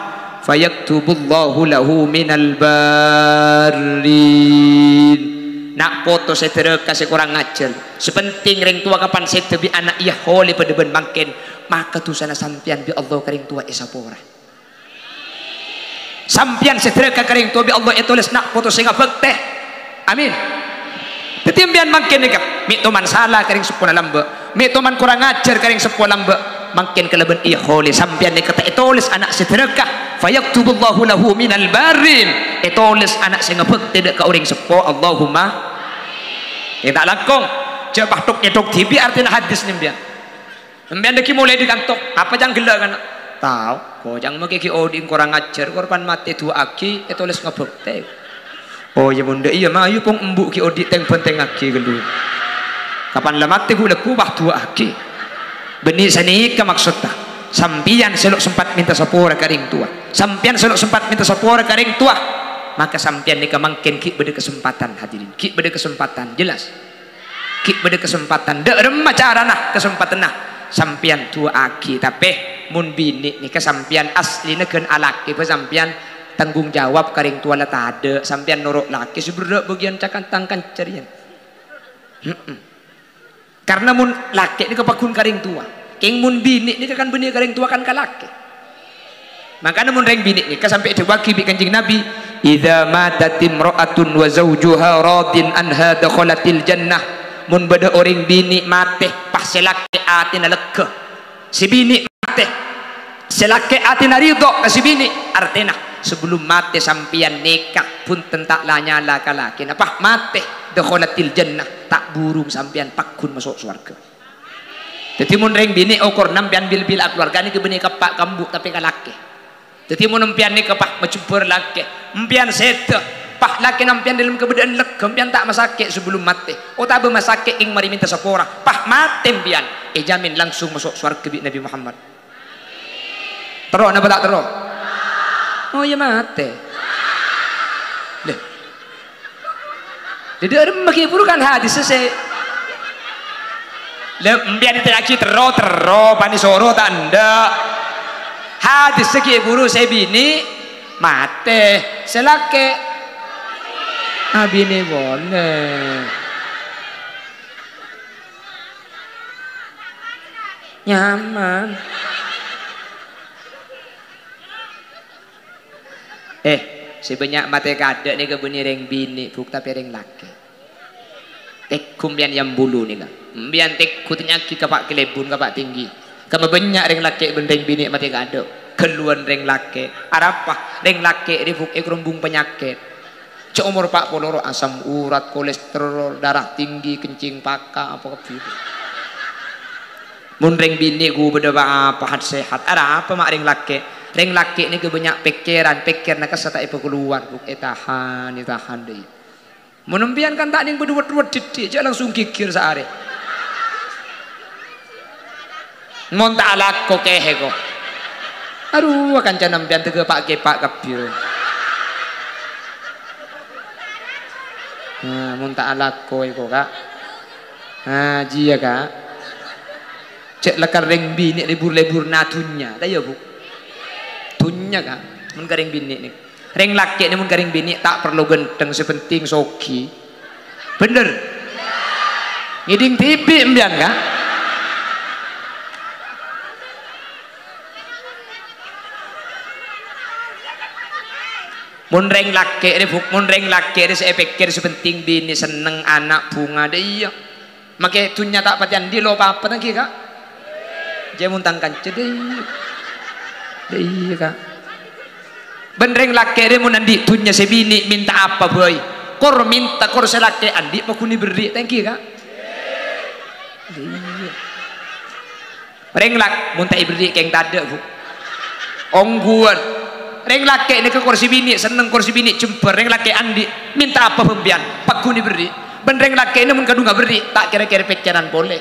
"Fayaktubullahu lahu minal barrin." Na' poto sè dhârâka sè korang ajhâr. Sè penting rèng towa kapan sèdhâ bi' ana' èyaholè padâ bân mangkèn, maka dhusana sampèyan bi' Allah ka rèng towa èsapora. Sampèyan sè dhârâka ka rèng towa bi' Allah ètolès na' poto sè ngabhâktè. Amin. Dhâddhi sampèyan mangkèn nèka, mè' toman sala ka rèng seppona lambâ', mè' toman korang ajhâr ka rèng seppo lambâ', mangkèn kalabân èyaholè sampèyan nèka ta' ètolès ana' sè dhârâka, "Fayaktubullahu lahu minal barrin," ètolès ana' sè ngabhâktè dâ' ka orèng seppo. Allahumma. Sè ta' langkong. Jhâ' pathok-nyèthok dhibi' artèna hadis nèmpèyan. Sampèyan dhâggi' molaè dâri kanto, apa ca'na ghellâ' kana'? Tao, koca'na makè ghi' odi' korang ajhâr, korban matè du'aaghi, ètolès ngabhâktè. Oh, iyâ, mon dâ' iyâ, ma, ayo, pong embu' ghi' odi' tèng-bhântèngngaghi ghâllu. Kapan la matè ghu-, lagghu, pas du'aaghi. Bânnè sanèka maksodda. Sampèyan sè lo' sempat mènta sapora ka rèng towa. Sampèyan sè lo' sempat mènta sapora ka rèng towa. Maka sampèyan nèka mangkèn ghi' bâdâ kasempadhân, hadirin. Ghi' bâdâ kasempadhân, jelas? Ghi' bâdâ kasempadhân. Dâ' remma carana kasempaddhânna? Sampèyan du'aaghi. Tapè mon binè' nèka sampèyan aslina ghân alakè, bâ sampèyan tanggung jawab ka rèng towa la tadâ'. Sampèyan noro' lakè sè berrâ' bâgiyân cakantang kancèriyan. He'em. Karna mon lakè nèka pagghun ka rèng towa. Kèng mon binè' nèka kan bânnè ka rèng towa kan ka lakè. Mangkana mon rèng binè' nèka sampè' èdhâbuwaghi bi' Kanjeng Nabi, "Idza matat imra'atun wa zaujuha radin anha dakhalatil jannah." Mon bâdâ orèng binè' matè, pas sè lakè atèna lega. Sè binè' matè, sè lakè atèna ridho ka sè binè', artèna sabellunna matè sampèyan nèka, bhunten ta' la-nyala ka lakèna, pas matè, dakhalatil jannah, ta' burung sampèyan pagghun maso' sowarghâ. Dhâddhi, mon rèng binè' okorra sampèyan bil-, bil-, kaluwargana ghâbây nèka pa' ka embu', tapè ka lakè. Dhâddhi, mon sampèyan nèka pas majembhâr lakè, sampèyan sèdhâ, pas lakèna sampèyan dâlem kabâdâ'ân lega, sampèyan ta' masakè' sabellunna matè, otabâ masakè' kèng marè mènta sapora, pas matè sampèyan, èjhâmin langsung maso' sowarghâ bi' Nabi Muhammad. Terro napa ta' terro? Oh, iyâ, matè. Lè. Dâdâ remma ghi' buru kan hadis sè. Lè, sampèyan ètanya'aghi terro, terro, panèsoro ta' endâ'. Hadis ghi' buru sè binè' matè, sè lakè abinè polè. Nyaman. Eh, sè bânnya' matè kaadâ' nèka bânnè rèng binè', Bu', tapè rèng lakè. Tèngghu sampèyan è ambulu nèka. Sampèyan tèngghu tanya'aghi ka Pa' Kalèbun, ka Pa' Tèngghi. Kamma bânnya' rèng lakè bân rèng binè' matè kaadâ'. Ghâlluwân rèng lakè. Arapa? Rèng lakè rè, Bu', èkarombhung panyakèt. Jhâ' omor empa' polo ro' asam urat, kolesterol, darah tinggi, kencing paka, apa kabbhi. Mon rèng binè' ghu bâdâ pa-apa, hat-sehat. Arapa ma' rèng lakè'? Rèng lakè' nèka bânnya' pèkkèran, pèkkèranna kassa' ta' èpakalowar, Bu', ètahan, ètahan dâ' iyâ. Mon sampèyan kan ta' nèng bâdâ wet-wet dhiddhi', jhâ' langsung ghighir saarè. Mon ta' alako kèhè ko. Arowa kancana sampèyan tèghâ pa'-kèpa' kabbhi. Nah, mon ta' alako èko, Ka'. Nah, jiyâ, Ka'. Cè' la ka rèng binè' lebur-leburna dhunnya, ta' iyâ, Bu'? Dhunnya, Ka'. Mon ka rèng binè' nè. Rèng lakè' nè mon ka rèng binè' ta' parlo ghântheng, sè penting soghi. Bhender? Ngèdhing dhibi' sampèyan, Ka'. Mon rèng lakè' rè, Bu', mon rèng lakè' rè sè èpèkkèr sè penting binè senneng, ana' bhunga, dâ' iyâ. Makè dhunnya ta' patè andi' lo pa-apa, ta' ènggi, Ka'? Jhâ' mon tang kanca, dâ' iyâ. Dâ' iyâ, Ka'. Bân rèng lakè' rè mon andi' dhunnya sè binè' mènta apa bhâi. Kor mènta, kor sè lakè' andi' paghun èberri', ta' ènggi, Ka'? Dâ' iyâ. Rèng lak-, mon ta' èberri' kèng tadâ', Bu'. Ongghuwân. Rèng lakè' nèka kor sè binè' senneng, kor sè binè' jembhâr, rèng lakè' andi', mènta apa bân sampèyan? Paghun èberri'. Bân rèng lakè' nè mon kadhungnga berri', ta' kèra-kèra pèkkèran polè.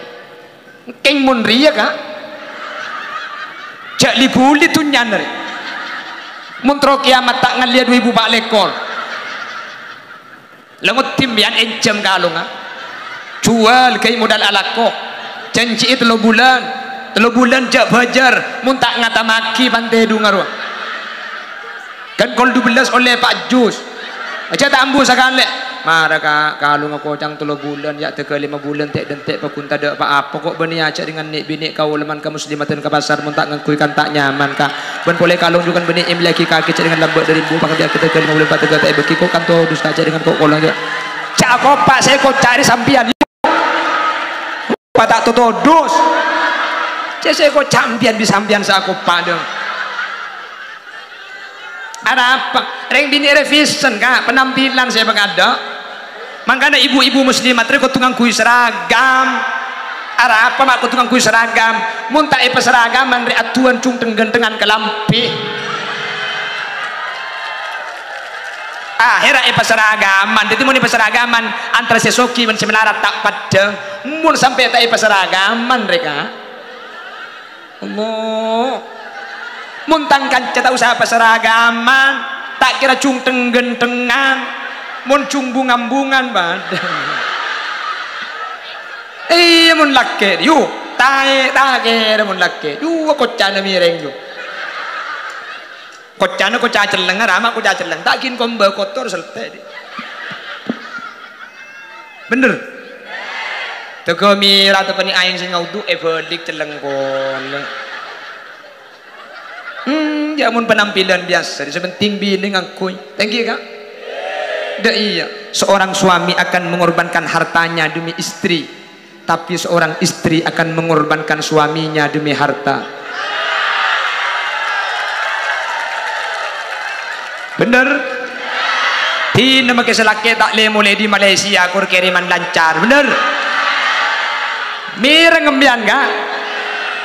Kèng mon rèya, Ka'. Jhâ' li-buli dhunnyana rè. Mon terro kèyamat ta' ngallèya du èbu pa' lèkor. La ngoddi sampèyan ènjhâm kalongnga. Juwâl ghâi modal alako. Jhânjhi'i tello bulân. Tello bulân jhâ' bhâjâr. Mon ta' ngatammaghi pantè dhungnga rowa. Ghân kol dubellâs ollè pa' jus. Jhâ' ta' ambu sakalè. Mara, Ka', kalongnga koca'na tello bulân, yâ' dâgghâ lèma bulân tè'-dântè' paghun tadâ' pa-apa. Ko' bânnè ajhâ' rèng nè'-binè' kaulâ man ka muslimatan ka pasar mon ta' ngangghuy kan ta' nyaman, Ka'. Bân polè kalong jhughân bânnè èmellèyaghi kakè jhâ' rèng lambâ' dâri embu, pakadhi akadâgghâ lèma bulân pa' dâgghâ ta' èbâghi ko' kanto dus ka jhâ' rèng ko' kolong jhâ'. Jhâ' akopa' sè èkoca' rè sampèyan. Pa' ta' totodus. Jhâ' sè èkoca' sampèyan bi' sampèyan sè akopa' dâ'. Arapa? Rèng binè' rè fashion, Ka', penampilan sè èpakadâ'. Mangkana ibu-ibu muslimat rè kodhu ngangghuy seragam. Arapa ma' kodhu ngangghuy seragam? Mon ta' èpasaragaman rè adu'ân cung-dheng-ghânthengan kalambhi. Ahèrra èpasaragaman. Dhâddhi mon èpasaragaman, antara sè soghi bân sè malarat ta' paddhâng. Mon sampè' ta' èpasaragaman rè, Ka'. Allah. Mon tang kanca ta' osa pasaragaman, ta' kèra cung-dheng-ghânthengan, mon cung bung-ambungan, bâdâ. Iyâ, mon lakè', yu, taè, ta' kèra mon lakè'. Yu, kocca'na mèrèng, yu. Kocca'na kocca celleng, arapa kocca celleng. Ta' ghin kombâ kotor, seltè', dhi'. Bhender? Tèghâ mèra tepènè aèng sè ngaodhu', èbâlik celleng polè. Hmm, ya mon penampilan biasa, sè penting binè ngangghuy. Thank you, Ka'. Dâ' iyâ, seorang suami akan mengorbankan hartanya demi istri, tapi seorang istri akan mengorbankan suaminya demi harta. Bhender? Dinah makè sè lakè' ta' lè-molè dâri Malaysia, kor kèrèman lancar. Bhender? Mèrèng sampèyan, Ka'.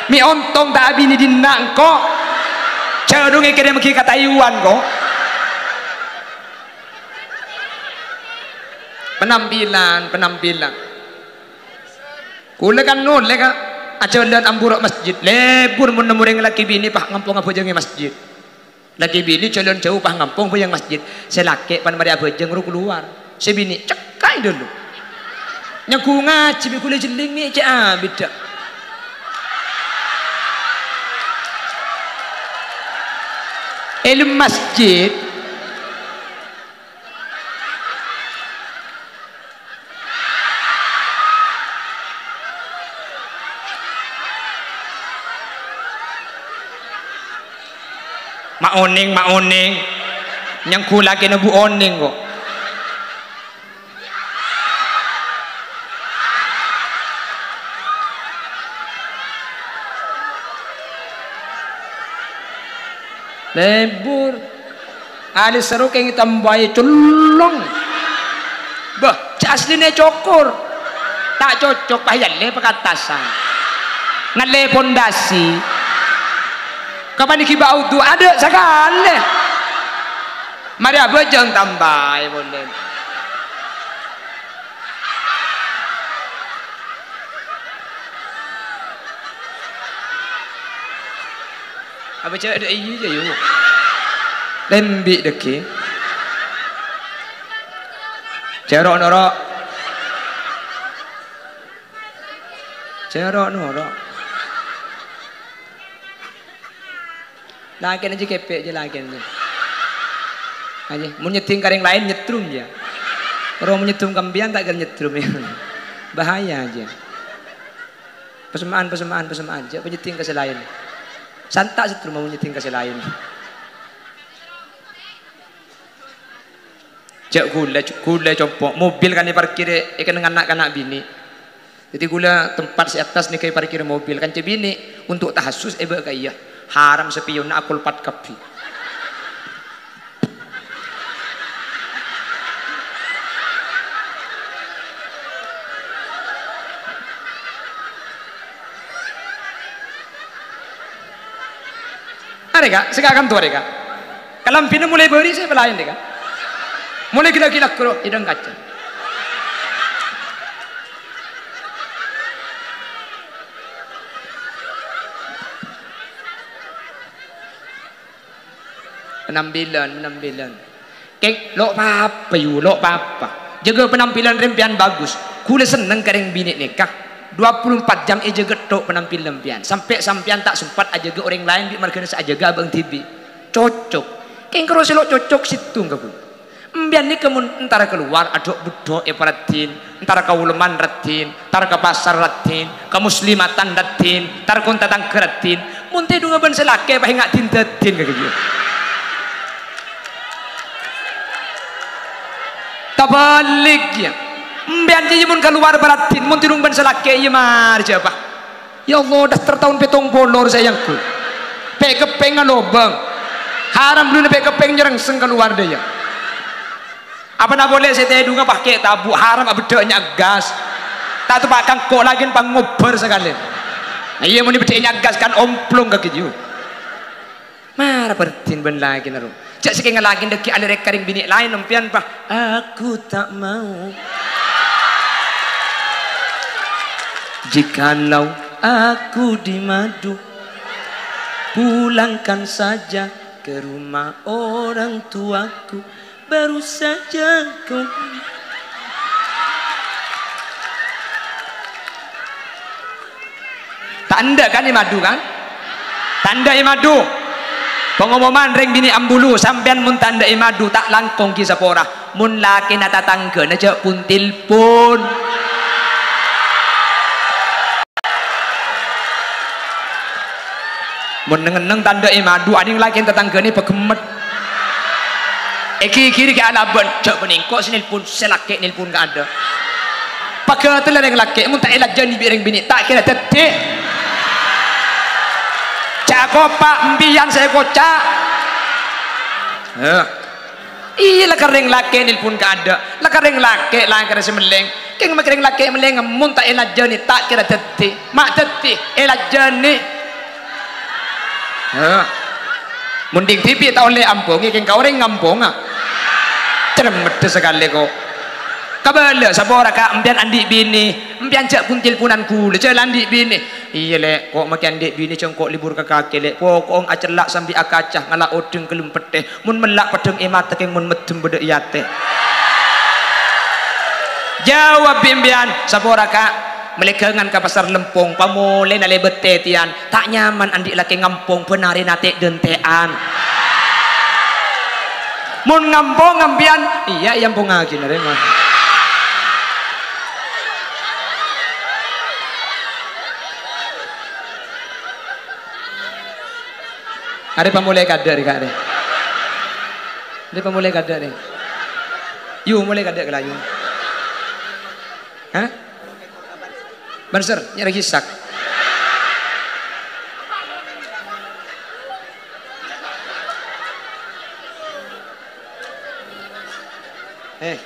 Mè' ontong ta' abinè dinna' engko'. Jhârong èkèrèm ghi' ka Taiwan, ko'. Penampilan, penampilan. Kaulâ kan nolè, Ka'. Ajhâlân amburu' masjid. Lebur mon nemmo orèng lakè binè pas ngampong abhâjâng è masjid. Lakè binè jhâlân jhâu pas ngampong bhâjâng masjid. Sè lakè' pan marè abhâjâng ro kalowar. Sè binè cekka' è dâlem. Nyangghu ngajhi bi' ghulâ jhelling mè' cè' abidhâ. È dâlem masjid. Ma' onèng, ma' onèng. Nyangghu lakèna bu onèng, ko'. Lebur. Alis saro kèng ètambâi collong. Bâh, jhâ' asline cokor. Ta' cocok, pas èyallè pakattasan. Ngallè pondasi. Kapan ghi' bâ' aodhu', adâ' sakalè. Marè abhâjâng tambâi polè. Apa cè' adâ' iyâ, jâ, yu? Lembi' dhâggi'. Jâ' ro'-noro'. Jâ' ro'-noro'. Lakèna jâ kèpè' jâ lakèna jâ. Aja, mon nyeddhing ka rèng laèn nyeddrum jâ. Ro mon nyeddrum ka empèyan ta' kèra nyeddrum jâ. Bahaya jâ. Pesemma'an, pesemma'an, pesemma'an. Jâ' panyeddhing ka sè laèn. Santa' seddrum mon nyeddhing ka sè laèn. Jâ' ghulâ, ghulâ compo'. Mobil kan èparkir è, è kennengnganna na'-kana' binè'. Dhâddhi ghulâ tempat sè attas nèka èparkir mobil. Kanca binè' untuk tahassus èbâ' ka iyâ. Haram sapèyonna akolpat kabbhi. Arè, Ka', sè ka kantor, arè, Ka'. Kalambhina molaè bâri' sè pelayan, arè, Ka'. Molaè gila-gila ghuru, idang kaca. Penampilan, penampilan. Keng, lo' papa, yu, lo' papa. Jâgâ penampilan rèmpèyan bagus. Ghulâ senneng ka rèng binè' nèka. Dua puluh empat jam èjâgâ tho' penampilan empèyan. Sampè' sampèyan ta' sempat ajâgâ orèng laèn bi' marghâna sè ajâgâ abâ'na dhibi'. Cocok. Keng karo sè lo' cocok sèttong, Ka', Bu. Empèyan nèka mon entara kalowar, adhu'-budhu' èparaddhin. Entar ka uleman raddhin, entar ka pasar raddhin, ka muslimatan raddhin, entar ka onta tangghâ raddhin. Mon tèdhungnga bân sè lakè' pas enga' din-daddin ka ghâllu. Tabâlik, yâ. Empèyan jâ, yâ, mon kalowar paraddhin, mon tèdhung bân sè lakè', yâ, marjâ, Pa'. Ya Allah, daster taon pèttong polo rè sè èangghuy. Pè' keppèng alobâng. Haram bhuluna pè' keppèng nyerrengseng kalowar dâ' iyâ. Apana polè sè tèdhungnga pakè tabu', haram abeddhâ nyaggas. Ta' teppa' kangko' lagi pangobbhâr sakalè. Nah, iyâ, mon èbeddhâ nyaggas kan omplong ka ghiyu. Mara perdin bân lakèna, ro. Jhâ' sakènga lakèna dhâggi' alèrèk ka rèng binè' laèn, empèyan, pa. Aku tak mau. Jikalau aku dimadu, pulangkan saja ke rumah orang tuaku. Baru saja kau. Ta' endâ' kan èmadu, kan? Ta' endâ' èmadu. Pangomoman rèng binè' ambulu, sampèyan mon ta' endâ' èmadu, ta' langkong ghi' sapora. Mon lakèna tatangghâna jhâ' pon-telpon. Mon neng-enneng ta' endâ' èmadu, anèng lakèna tatangghâna pagemmet. Èghighiri ghi' alabân, jhâ' panèko sè nelpon, sè lakè' nelpon kaadâ'. Paghâtella rèng lakè', mon ta' èlajâni bi' rèng binè', ta' kèra dhâddhi. Jhâ' kopa' empèyan sè èkoca'. Heh. Iyâ, la ka rèng lakè' nelpon kaadâ', la ka rèng lakè' lakèna sè mellèng. Kèng makè rèng lakè' mellèng, mon ta' èlajâni, ta' kèra dhâddhi. Ma' dhâddhi, èlajâni. Heh. Mon dhing dhibi' ta' ollè ambhungè, kèng ka orèng ngambhunga. Cermeddhâ sakalè, ko'. Kabâlâ, sapora, Ka', empèyan andi' binè. Empèyan jhâ' pon-telponan ghulâ, jhâ' la andi' binè. Iyâ, Lè', ko' makè andi' binè, jhâ' engko' lebur ka kakè, Lè'. Poko'en acella' sambi akaca, ngala' odheng ghellem pettè. Mon mella' peddhâng è mata, kèng mon meddhem bâdâ è atè. Jawab bi' empèyan, sapora, Ka'. Mellè ghângan ka Pasar Lempong, pamolèna lèbât tètèyan. Ta' nyaman andi' lakè' ngampong, bân arèna tè'-dântè'an. Mon ngampong empèyan, iyâ, èampongngaghi narèma. Arè pamolè kaadâ' rè, Ka', rè. Arè pamolè kaadâ' rè. Yu, molè kaadâ' kalayu. Hah? Banser, nyarè gisak. Eh.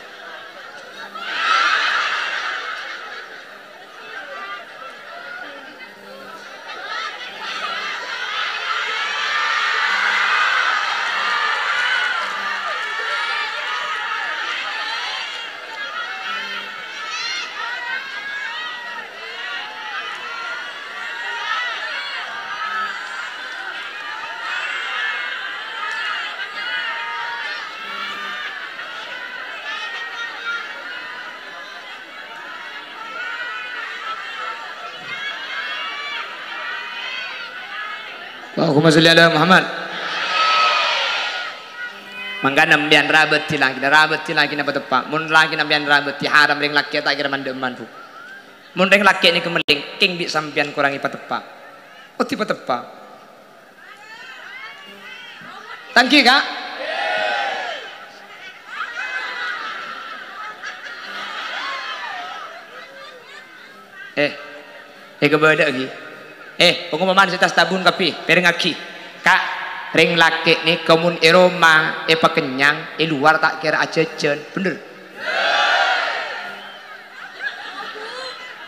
Allahumma sholli ala Muhammad. Mangkana empèyan rabâdhi lakèna, rabâdhi lakèna pateppa'. Mon lakèna empèyan rabâdhi, haram rèng lakè' ta' kèra man-dhâ'emman, Bu. Mon rèng lakè' nèka mellèng, kèng bi' sampèyan korangè pateppa'. Oddhi pateppa'. Tangghi, Ka'? Eh, èkabâlâ'aghi. Eh, pangomoman sè tas tabun kabbhi, pèrengngaghi. Ka', rèng lakè' nèka mon è roma èpakennyang, è lowar ta' kèra ajhâjhân. Bhender?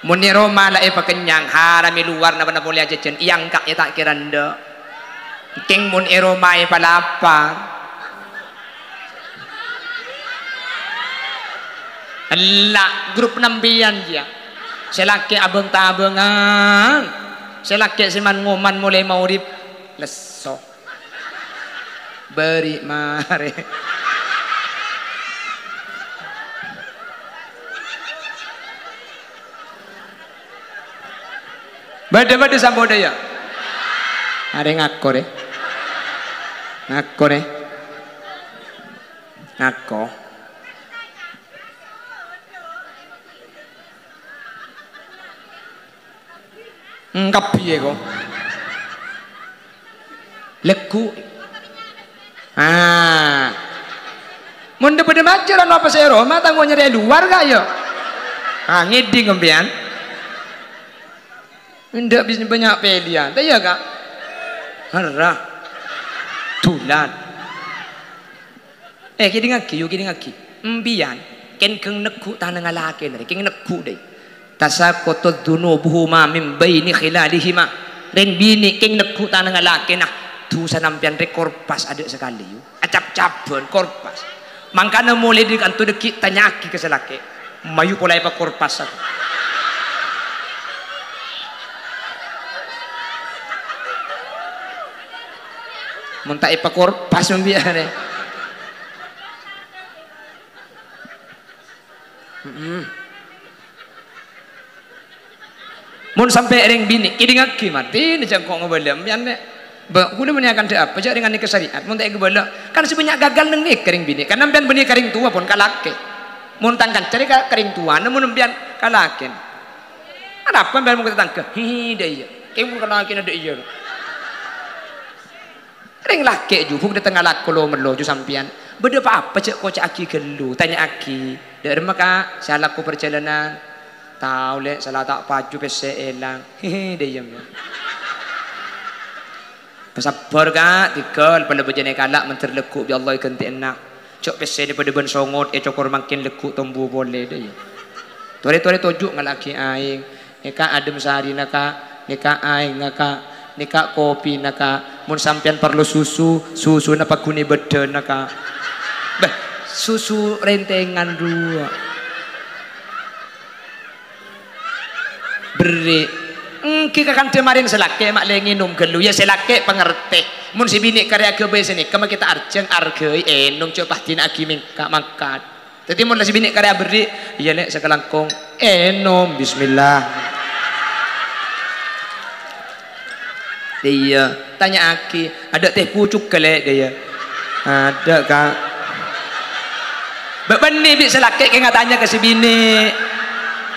Mon è roma la èpakennyang, haram è lowar napa-napa polè ajhâjhân, èangka' è ta' kèra endâ'. Kèng mon è roma èpalapar. Ella', grup sampèyan, jiyâ. Sè lakè' abâng-tabângan. Sè lakè' sè man-ngoman molaè maghrib, lesso. Bâri' marè. Bâdâ, bâdâ samponna, yâ? Arè ngako, rè. Ngako, rè. Ngako. Engkep iyâ, ko'. Lagghu'. Ah. Mon dâ-, padâ majâr, anu apa sè è roma, tangghung nyarè è lowar, Ka', yâ? Ah, ngèdhing sampèyan. Endâ' bis-, bânnya' pèlèyan. Ta' iyâ, Ka'? Herra. Dulan. Eh, kèdingngaghi, yu, kèdingngaghi. Empèyan kèng ghâng neggu' tanangnga lakèna rè, kèng neggu' dhâi. Tasaqatadz dzunubuhuma min baini khilalihima. Rèng binè' kèng neggu' tanangnga lakèna, dhusana empèyan rè korpas adâ' sakalè, yu. Acap-cabbhân korpas. Mangkana molaè dhâri kanto dhâggi' tanya'aghi ka sè lakè'. Mayu pola èpakorpas. Mon ta' èpakorpas empèyan rè. Mm-mm. Mon sampè' rèng binè', kèdingngaghi, matèna jhâ' engko' ngabâlâ empèyan, Lè'. Bâ, kaulâ bânnè akanta apa, jhâ' rèng anèka sarè'at, mon ta' èkabâlâ. Kan sè bânnya' gagal neng nèka rèng binè', karna empèyan bânnè ka rèng towa pon, ka lakè'. Mon tang kanca rè ka, ka rèng towana, mon empèyan ka lakèna. Anapa empèyan mon ka tatangghâ? Hi, dâ' iyâ. Kèng mon ka lakèna dâ' iyâ. Rèng lakè' jhubuk dâteng alako lo-mello jhu sampèyan. Bâdâ pa-apa jhâ' koca'aghi ghâllu, tanya'aghi, "Dâ'remma, Ka', sè alako parjhâlânan?" "Tao, Lè', sala ta' paju pèssè èlang." Hehe, dâ' iyâ, empèyan. Pasabbhâr, Ka', tèghâl, pala bâjâna èkala' mandhâr lagghu' bi' Allah èghântè'ana. Jhâ' pèssèna padâ bân songot, ècokor mangkèn lagghu' tombu polè, dâ' iyâ. Torè-torè toju' ngala'aghi aèng. Nèka adhem sarina, Ka'. Nèka aèngnga, Ka'. Nèka kopina, Ka'. Mon sampèyan parlo susu, susuna paghun è bâddhâna, Ka'. Bâh, susu rèntèngan rowa. Berri'. Èngghi kakandhâ marèn sè lakè' ma' lè ngènom ghâllu. Yâ, sè lakè' pangartè. Mon sè binè' karè aghâbây sanèka, ma' kita arjhâng, arghâi, ènom, jhâ' pas dina'aghi mèngka-, mangkat. Dhâddhi, mon la sè binè' karè aberri', "Iyâ, Lè', sakalangkong." Ènom, bismillah. Iyâ, tanya'aghi, "Adâ' tè pucuk, Ka', Lè'?" Dâ' iyâ. "Adâ', Ka'." Bâ' bânnè bi' sè lakè' kèng atanya ka sè binè'.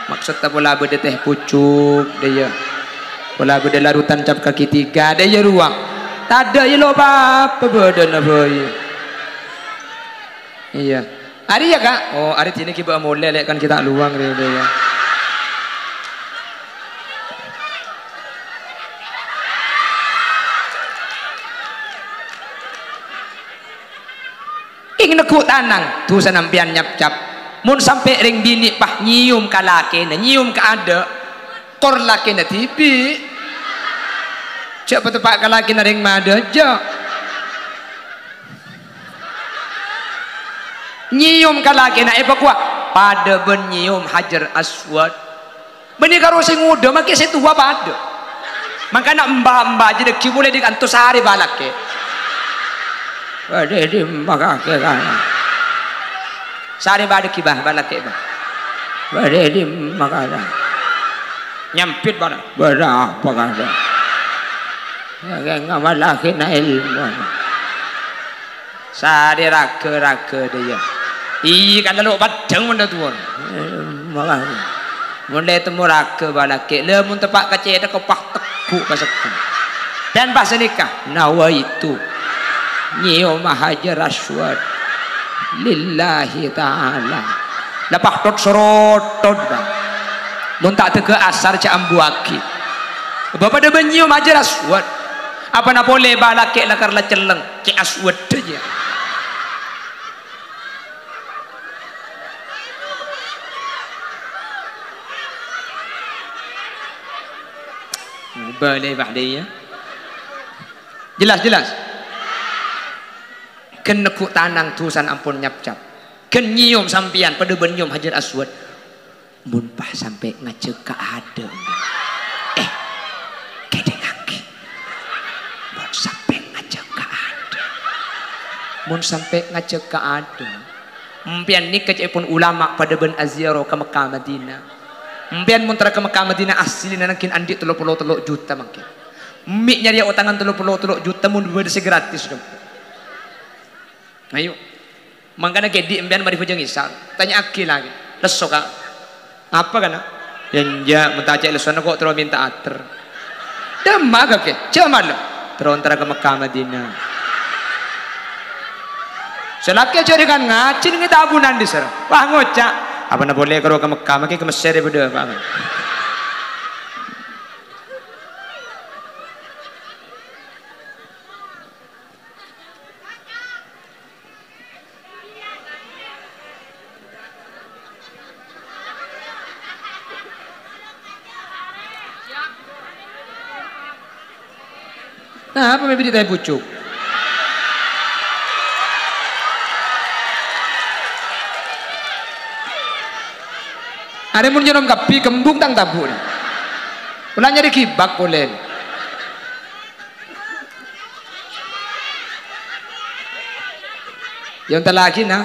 "Maksodda pola bâdâ tè pucuk?" Dâ' iyâ. "Pola bâdâ larutan cap kaki tiga?" Dâ' iyâ rowa. "Tadâ', iyâ lo' pa-apa bâdâna bhâi." Iyâ. "Arèya, Ka'?" "Oh, arè dinah ghibâ molè, Lè', kan ghi' ta' lowang rè, iyâ." Kèng neggu' tanang, dhusana empèyan nyapcap. Mon sampè' rèng binè' pas nyèyom ka lakèna, nyèyom ka adâ', kor lakèna dhibi'. Jhâ' pateppa' ka lakèna rèng madâ, jhâ'. Nyèyom ka lakèna èpakowa padâ bân nyèyom Hajar Aswad. Bânnè karo sè ngodâ, makè sè towa padâ. Mangkana emba-emba jâ' dhâggi' molaè dâri kanto sarè bâ' lakè'. Bâdâ è dimma kakè kana? Sarè bâ' dhâggi' bâ', bâ' lakè' bâ'. Bâdâ è dimma kana? Nyambit bâ'. Bâdâ apa kana? Ya, kèng ngamal akhirna ilmu. Sarè ragâ-ragâ dâ' iyâ. Iyâ, kan lo' peddhâng mon dâ' towa. Eh, mala. Mon la ètemmo ragâ bâ' lakè', la mon teppa' ka cèthagghâ pas teggu' ka segghu. Dâ' pas sanèka, nawaitu nyèyoma Hajar Aswad lillahi ta'ala. La pas tot-sorotot, Bang. Mon ta' dâgghâ' asar jhâ' ambuwâghi. Bâ' padâ bân nyèyom Hajar Aswad. Apana polè bâ' lakè' lakar la celleng, cè' aswadda jiyâ. Bâlâi bâ' dâ' iyâ. Jelas, jelas? Ghân neggu' tanang dhusana ampon nyapcap. Ghân nyèyom sampèyan padâ bân nyèyom Hajar Aswad. Mon pas sampè' ngajhâk ka adâ', eh, kèdingngaghi. Mon sampè' ngajhâk ka adâ'. Mon sampè' ngajhâk ka adâ'. Empèyan nèka ca'èpon ulama padâ bân aziarah ka Mekkah Madinah. Empèyan mon terro ka Mekkah Madinah asli nangghing andi' tello polo tello juta mangkèn. Mè' nyarèya otangan tello polo tello juta mon bâdâ sè gratis, dong. Ayo. Mangkana kèdhi' empèyan marè bhâjâng Isya, tanya'aghi lakè', "Lesso, Ka'?" "Apa, kana?" "Yâ, enjâ', mon ta' cè' lessona ko' terro mènta atèr." "Dâmma, kakè?" "Jhâ' malem." "Terro entara ka Mekkah Madinah." Sè lakè' jârèya kan ngajhi neng è tabunan dhisarra. Wah, ngoca', "Apana polè karo ka Mekkah, makè ka Messer è bâdâ apa, Ka'?" Napa mè' bâdâ taè pucuk? Arè mon nyènom kabbhi, kembung tang tabu' nè. Pola nyarè ghibâ polè. Ya, ontallaghi, nah.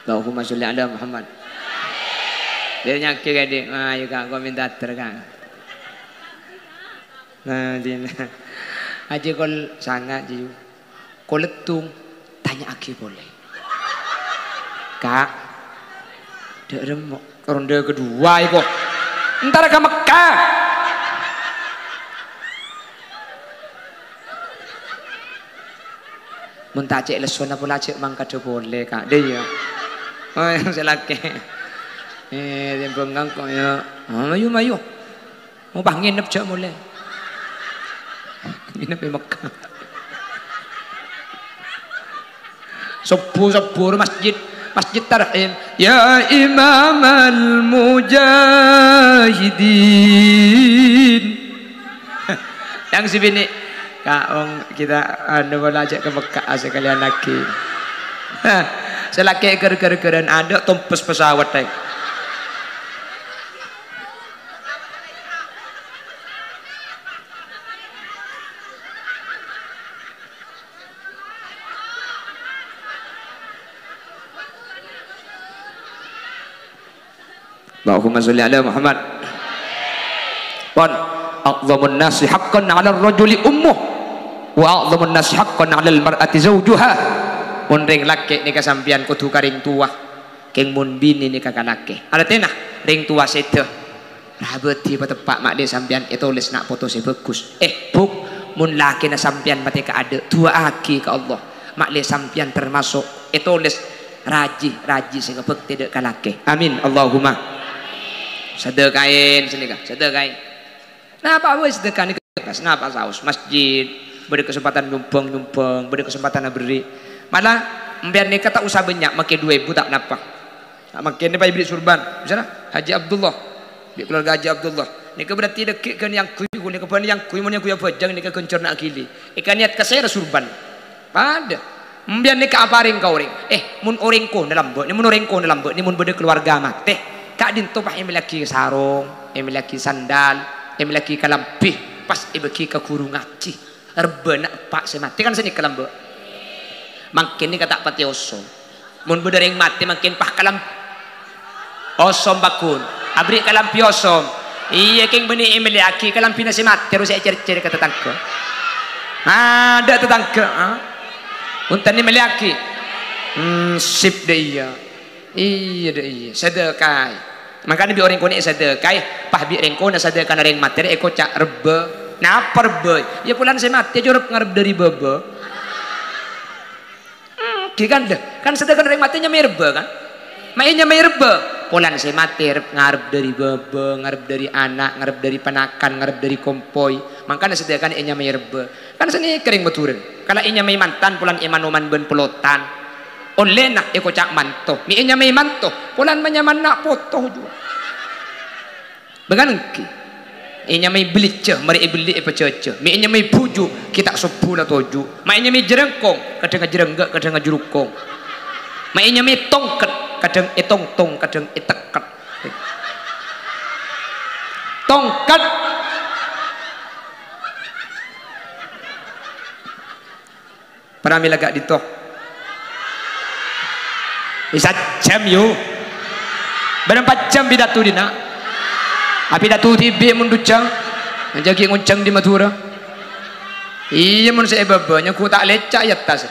Allahumma sholli ala Muhammad. Dia nyakit kan, Dik? Ayo, Kak, kok minta ater, Kak. Nah, Dina. Aja kol sanga, Ji. Kol lettung, tanya'aghi polè. Kak, dâ' remmo, ronde kedua iko. Entar ka Mekkah. Mon ta' cè' lessona pola jhâ' mangkadhâ polè, Kak. Dâ' iyâ. Oh, sè lakè'. Eh, tèmbhâng kok ya. Ah, mayu, mayu. Mau pas nginep jhâ' molè. Nginep è Mekkah. Subuh-subuh masjid, Masjid Tarhim. Ya Imamal Mujahidin. Yang si bini, "Kak, ong kita anu, pola jhâ' ka Mekkah sakalèyan lagi." Hah, sè lakè' ghâr-ghâr-ghârân adâ' tompes pesawat, eh. Allahumma sholli ala Muhammad. Pon, "A'dhamun nasi haqqan 'alal rajuli ummuh, wa a'dhamun nasi haqqan 'alal mar'ati zaujuha." Mon rèng lakè' nèka sampèyan kodhu ka rèng towa, kèng mon binè nèka ka lakè'. Artèna, rèng towa sèdhâ. Rabâdi pateppa' ma'lè sampèyan ètolès na' poto sè bhâghus. Eh, Bu', mon lakèna sampèyan matè kaadâ', du'aaghi ka Allah. Ma'lè sampèyan tamaso' ètolès raji-raji sè ngabhâktè dâ' ka lakè. Amin. Allahumma. Sadhâkaè sanèka, sadhâkaè. Napa bhâi sadhâka nèka? Napa saos? Masjid, bâdâ kasempadhân nyombhâng-nyombhâng, bâdâ kasempadhân aberri'. Mala, sampèyan nèka ta' osa bânnya', makè dua èbu ta' napa. Nah, mangkèn Pak Ibri Surban, misalnya Haji Abdullah, bi' keluarga Haji Abdullah. Nèka berarti dâgghi' ghân èyangghuy, ghulâ kèbân èyangghuy, mon èyangghuy abhâjâng nèka ghân jhârna aghili. Èkaniat ka sèra Surban. Padâ. Sampèyan nèka aparèng ka orèng. Eh, mon orèng kona lambâ', nè mon orèng kona lambâ', nè mon bâdâ keluarga matè, ka'dinto pas èmellèyaghi sarong, èmellèyaghi sandal, èmellèyaghi kalambhi, pas èbâghi ka ghuru ngajhi. Rebbhâna eppa' sè matè, kan sanèka lambâ'. Mangkèn nèka ta' patè osom. Mon bâdâ rèng matè mangkèn pas kalam-, osom, pagghun. Aberri' kalambhi osom. Iyâ, kèng bânnè èmellèyaghi kalambhina sè matè, terros ècèr-cèr ka tatangghâ. Adâ' tatangghâ, ha? Bhunten èmellèyaghi. Hmm, sip dâ' iyâ. Iyâ, dâ' iyâ. Sadhâkaè. Mangkana bi' orèng konè' sadhâkaè, pas bi' rèng kona sadhâkana rèng matè rè èkoca' rebbhâ. Napa rebbhâ? Yâ, polana sè matè jhâ' ngarep dâri bâbâ. Èngghi kan, lho. Kan sadhâkana rèng matè nyamaè rebbhâ, kan? Ma' ènyamaè rebbhâ. Polana sè matè rep-, ngarep dâri bâbâ, ngarep dâri ana', ngarep dâri panakan, ngarep dâri kompoy. Mangkana sadhâkana ènyamaè rebbhâ. Kan sanèka rèng Madhurâ. Kala ènyamaè mantan, polana èman-oman bân pelotan. Ollèna èkoca' manto. Ma' ènyamaè manto. Polana manyamana na' poto jhuwa. Bhunten èngghi. Ènyamaè bâlijjhâ, marè èbelli èpajhâjhâ. Ma' ènyamaè bhuju', ghi' ta' sobbhu la toju'. Ma' ènyamaè jhârângkong, kadhâng ajhârângghâ', kadhâng ajhârângkong. Ma' ènyamaè tongket, kadhâng ètongtong, kadhâng ètekket. Tongket. Pramila ka'dinto. Wis sajjhâm, yu. Bârâmpa jhâm pidato dinna'? Apidato dhibi' mon dujjhâng. Jhâ' ghi' ngonjhâng dâri Madhurâ. Iyâ, mon sè è bâbâ, nyagghu ta' lèca' è attas.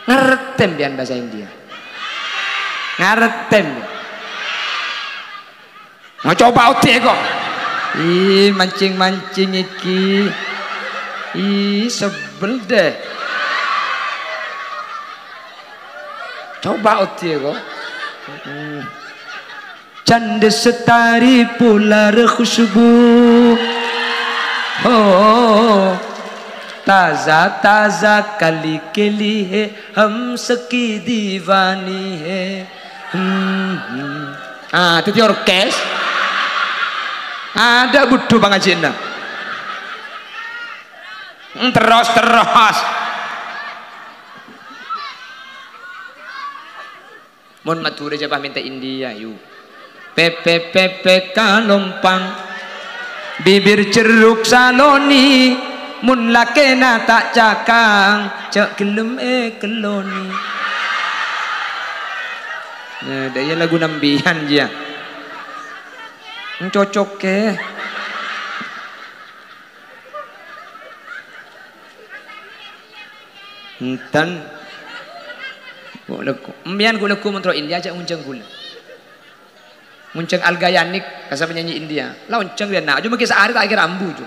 Ngartè sampèyan bhâsa India? Ngartè sampèyan? Mau coba odhi' kok. Ih, mancing-mancing iki. Ih, sebel deh. Coba odhi' kok. Hmm. Candh Lestari polar khusybu. Oh, taza-taza kali-kali he, hum saki diwani he. Hmm, hmm. Ah, dhâddhi orkes. Adâ' budhu pangajiyânna. Hmm, terros, terros. Mon Madhurâ jhâ' pas mènta India, yu. Pèpè', pèpè' kalompang, bibir jerruk saloni, mon lakèna ta' cakang, jhâ' ghellem èkelloni. Nah, dâ' iyâ lagu nambiyân, jiyâ. Cocok, kè. Enten. Ghu' lagghu'. Empèyan ghu' lagghu' mon terro India jhâ' ngonjhâng ghulâ. Ngonjhâng Al Gayanik, kassa' penyanyi India. La onjhâng rèya, na'. Coma ghi' saarè ta' kèra ambu, ju.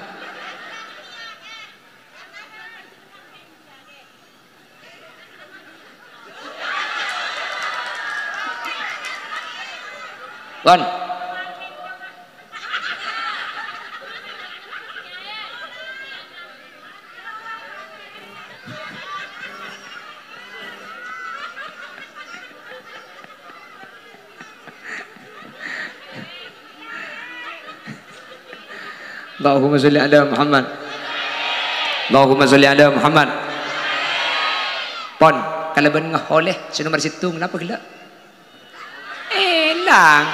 Pon. Allahumma sholli ala Muhammad. Allahumma sholli ala Muhammad. Pon, kalabân ngaholè sè nomer sèttong, napa ghellâ'? Èlang.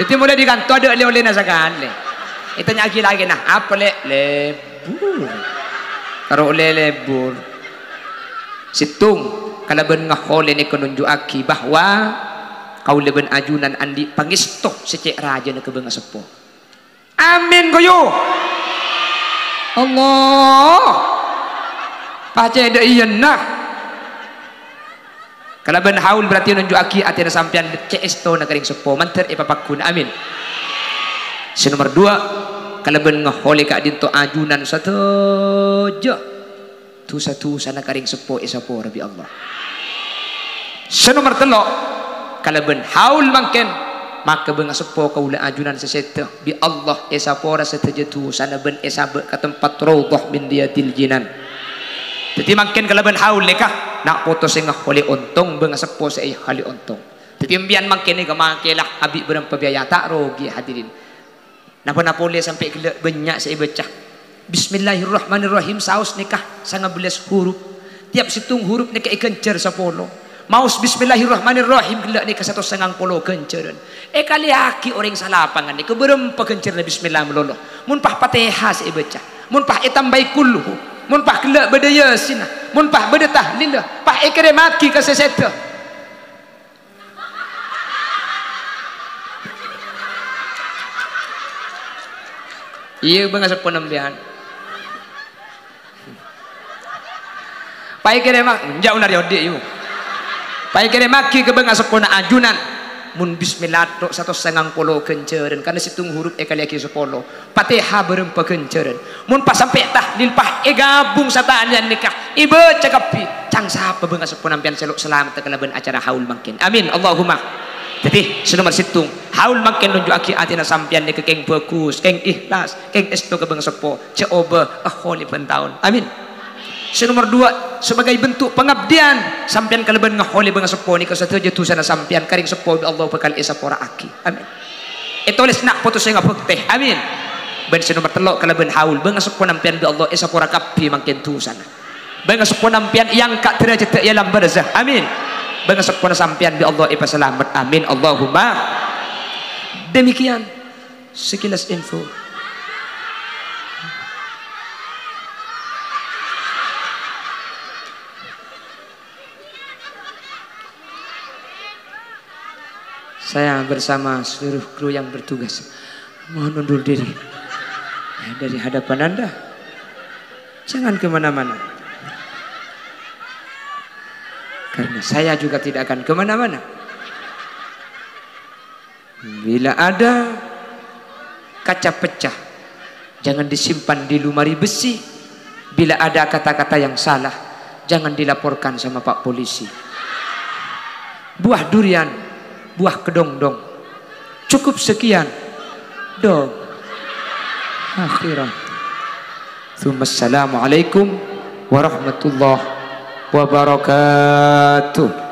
Dhâddhi molaè dâri kanto adâ' lè-ollèna sakalè. Ètanya'aghi lakèna, "Apa, Lè'?" "Lebur." Karo ollè lebur. Sèttong, kalabân ngaholè nèka nonjhu'aghi bahwa kaulâ bân ajunan andi' pangèsto sè cè' rajâna ka bângaseppo. Amin, ghuyu. Allah. Pacèdâ iyâ, nah. Kalabân haul berarti nonjhu'aghi atèna sampèyan cè' èstona ka rèng seppo, mandhâr èpapagghun. Amin. Sè nomer duwâ', kalabân ngaholè ka'dinto ajunan sadhâjâ. Dhusa-dhusana ka rèng seppo èsapora bi' Allah. Sè nomer tello', kalabân haul mangkèn, maka bângaseppo kaulâ ajunan sè sèdhâ bi' Allah èsapora sadhâjâ dhusana bân èsabâ' ka tempat raudhah min riyadil jinan. Dhâddhi mangkèn kalabân haul nèka, na' poto sè ngaholè ontong, bângaseppo sè èholè ontong. Dhâddhi empèyan mangkèn nèka makè la abi' bârâmpa biaya, ta' rogi, hadirin. Napa-napa polè sampè' ghellâ' bânnya' sè èbâca. Bismillahirrahmanirrahim, saos nèka sanga bellâs hurup. Tiap sèttong hurup nèka èghânjhâr sapolo. Maos Bismillahirrahmanirrahim ghellâ' nèka satos sangang polo ghânjhârân. Èkalèyaghi orèng salapangan nèka bârâmpa ghânjhârânna Bismillah malolo. Mon pas Fatihah sè èbâca, mon pas ètambâi Qulhu, mon pas ghellâ' bâdâ Yasinna, mon pas bâdâ tahlilla, pas èkèrèmmaghi ka sè sèdhâ. Iyâ, bângaseppo sampèyan. Paèkèrèmma-, enjâ' onar yodi', yu. Paèkèrèmmaghi ka bângaseppona ajunan. Mon bismillah, tok satos sangang polo ghânjhârân, karna sèttong hurup èkalèyaghi sapolo. Fatihah bârâmpa ghânjhârân. Mon pas sampè' tahlil, pas èghâbung satanèyan nèka, èbâca kabbhi. Ca'na sapa bângaseppo sampèyan sè lo' salamet kalabân acara haul mangkèn? Amin, Allahumma. Dhâddhi, sè nomer sèttong, haul mangkèn nonjhu'aghi atèna sampèyan nèka kèng bhâghus, kèng ikhlas, kèng èsto ka bângaseppo, jhâ' obâ, èholè bân taon. Amin. Sè nomer duwâ', sebagai bentuk pengabdian sampèyan kalabân ngaholè bângaseppo nèka sadhâjâ dhusana sampèyan ka rèng seppo bi' Allah bhâkal èsapora'aghi. Amin. Ètolès na' poto sè ngabhâktè. Amin. Bân sè nomer tello' kalabân haul, bângaseppo sampèyan bi' Allah èsapora kabbhi mangkèn dhusana. Bângaseppo sampèyan èangka' dârâjhâddhâ è alam barzah. Amin. Bângaseppona sampèyan bi' Allah èpasalamet. Amin. Allahumma. Demikian sekilas info. Saya bersama seluruh kru yang bertugas mohon undur diri dari hadapan Anda. Jangan kemana-mana. Karena saya juga tidak akan kemana-mana. Bila ada kaca pecah, jangan disimpan di lemari besi. Bila ada kata-kata yang salah, jangan dilaporkan sama Pak Polisi. Buah durian Buah kedondong. Cukup sekian. Dong. Akhiran. Tsumma assalamualaikum warahmatullahi wabarakatuh.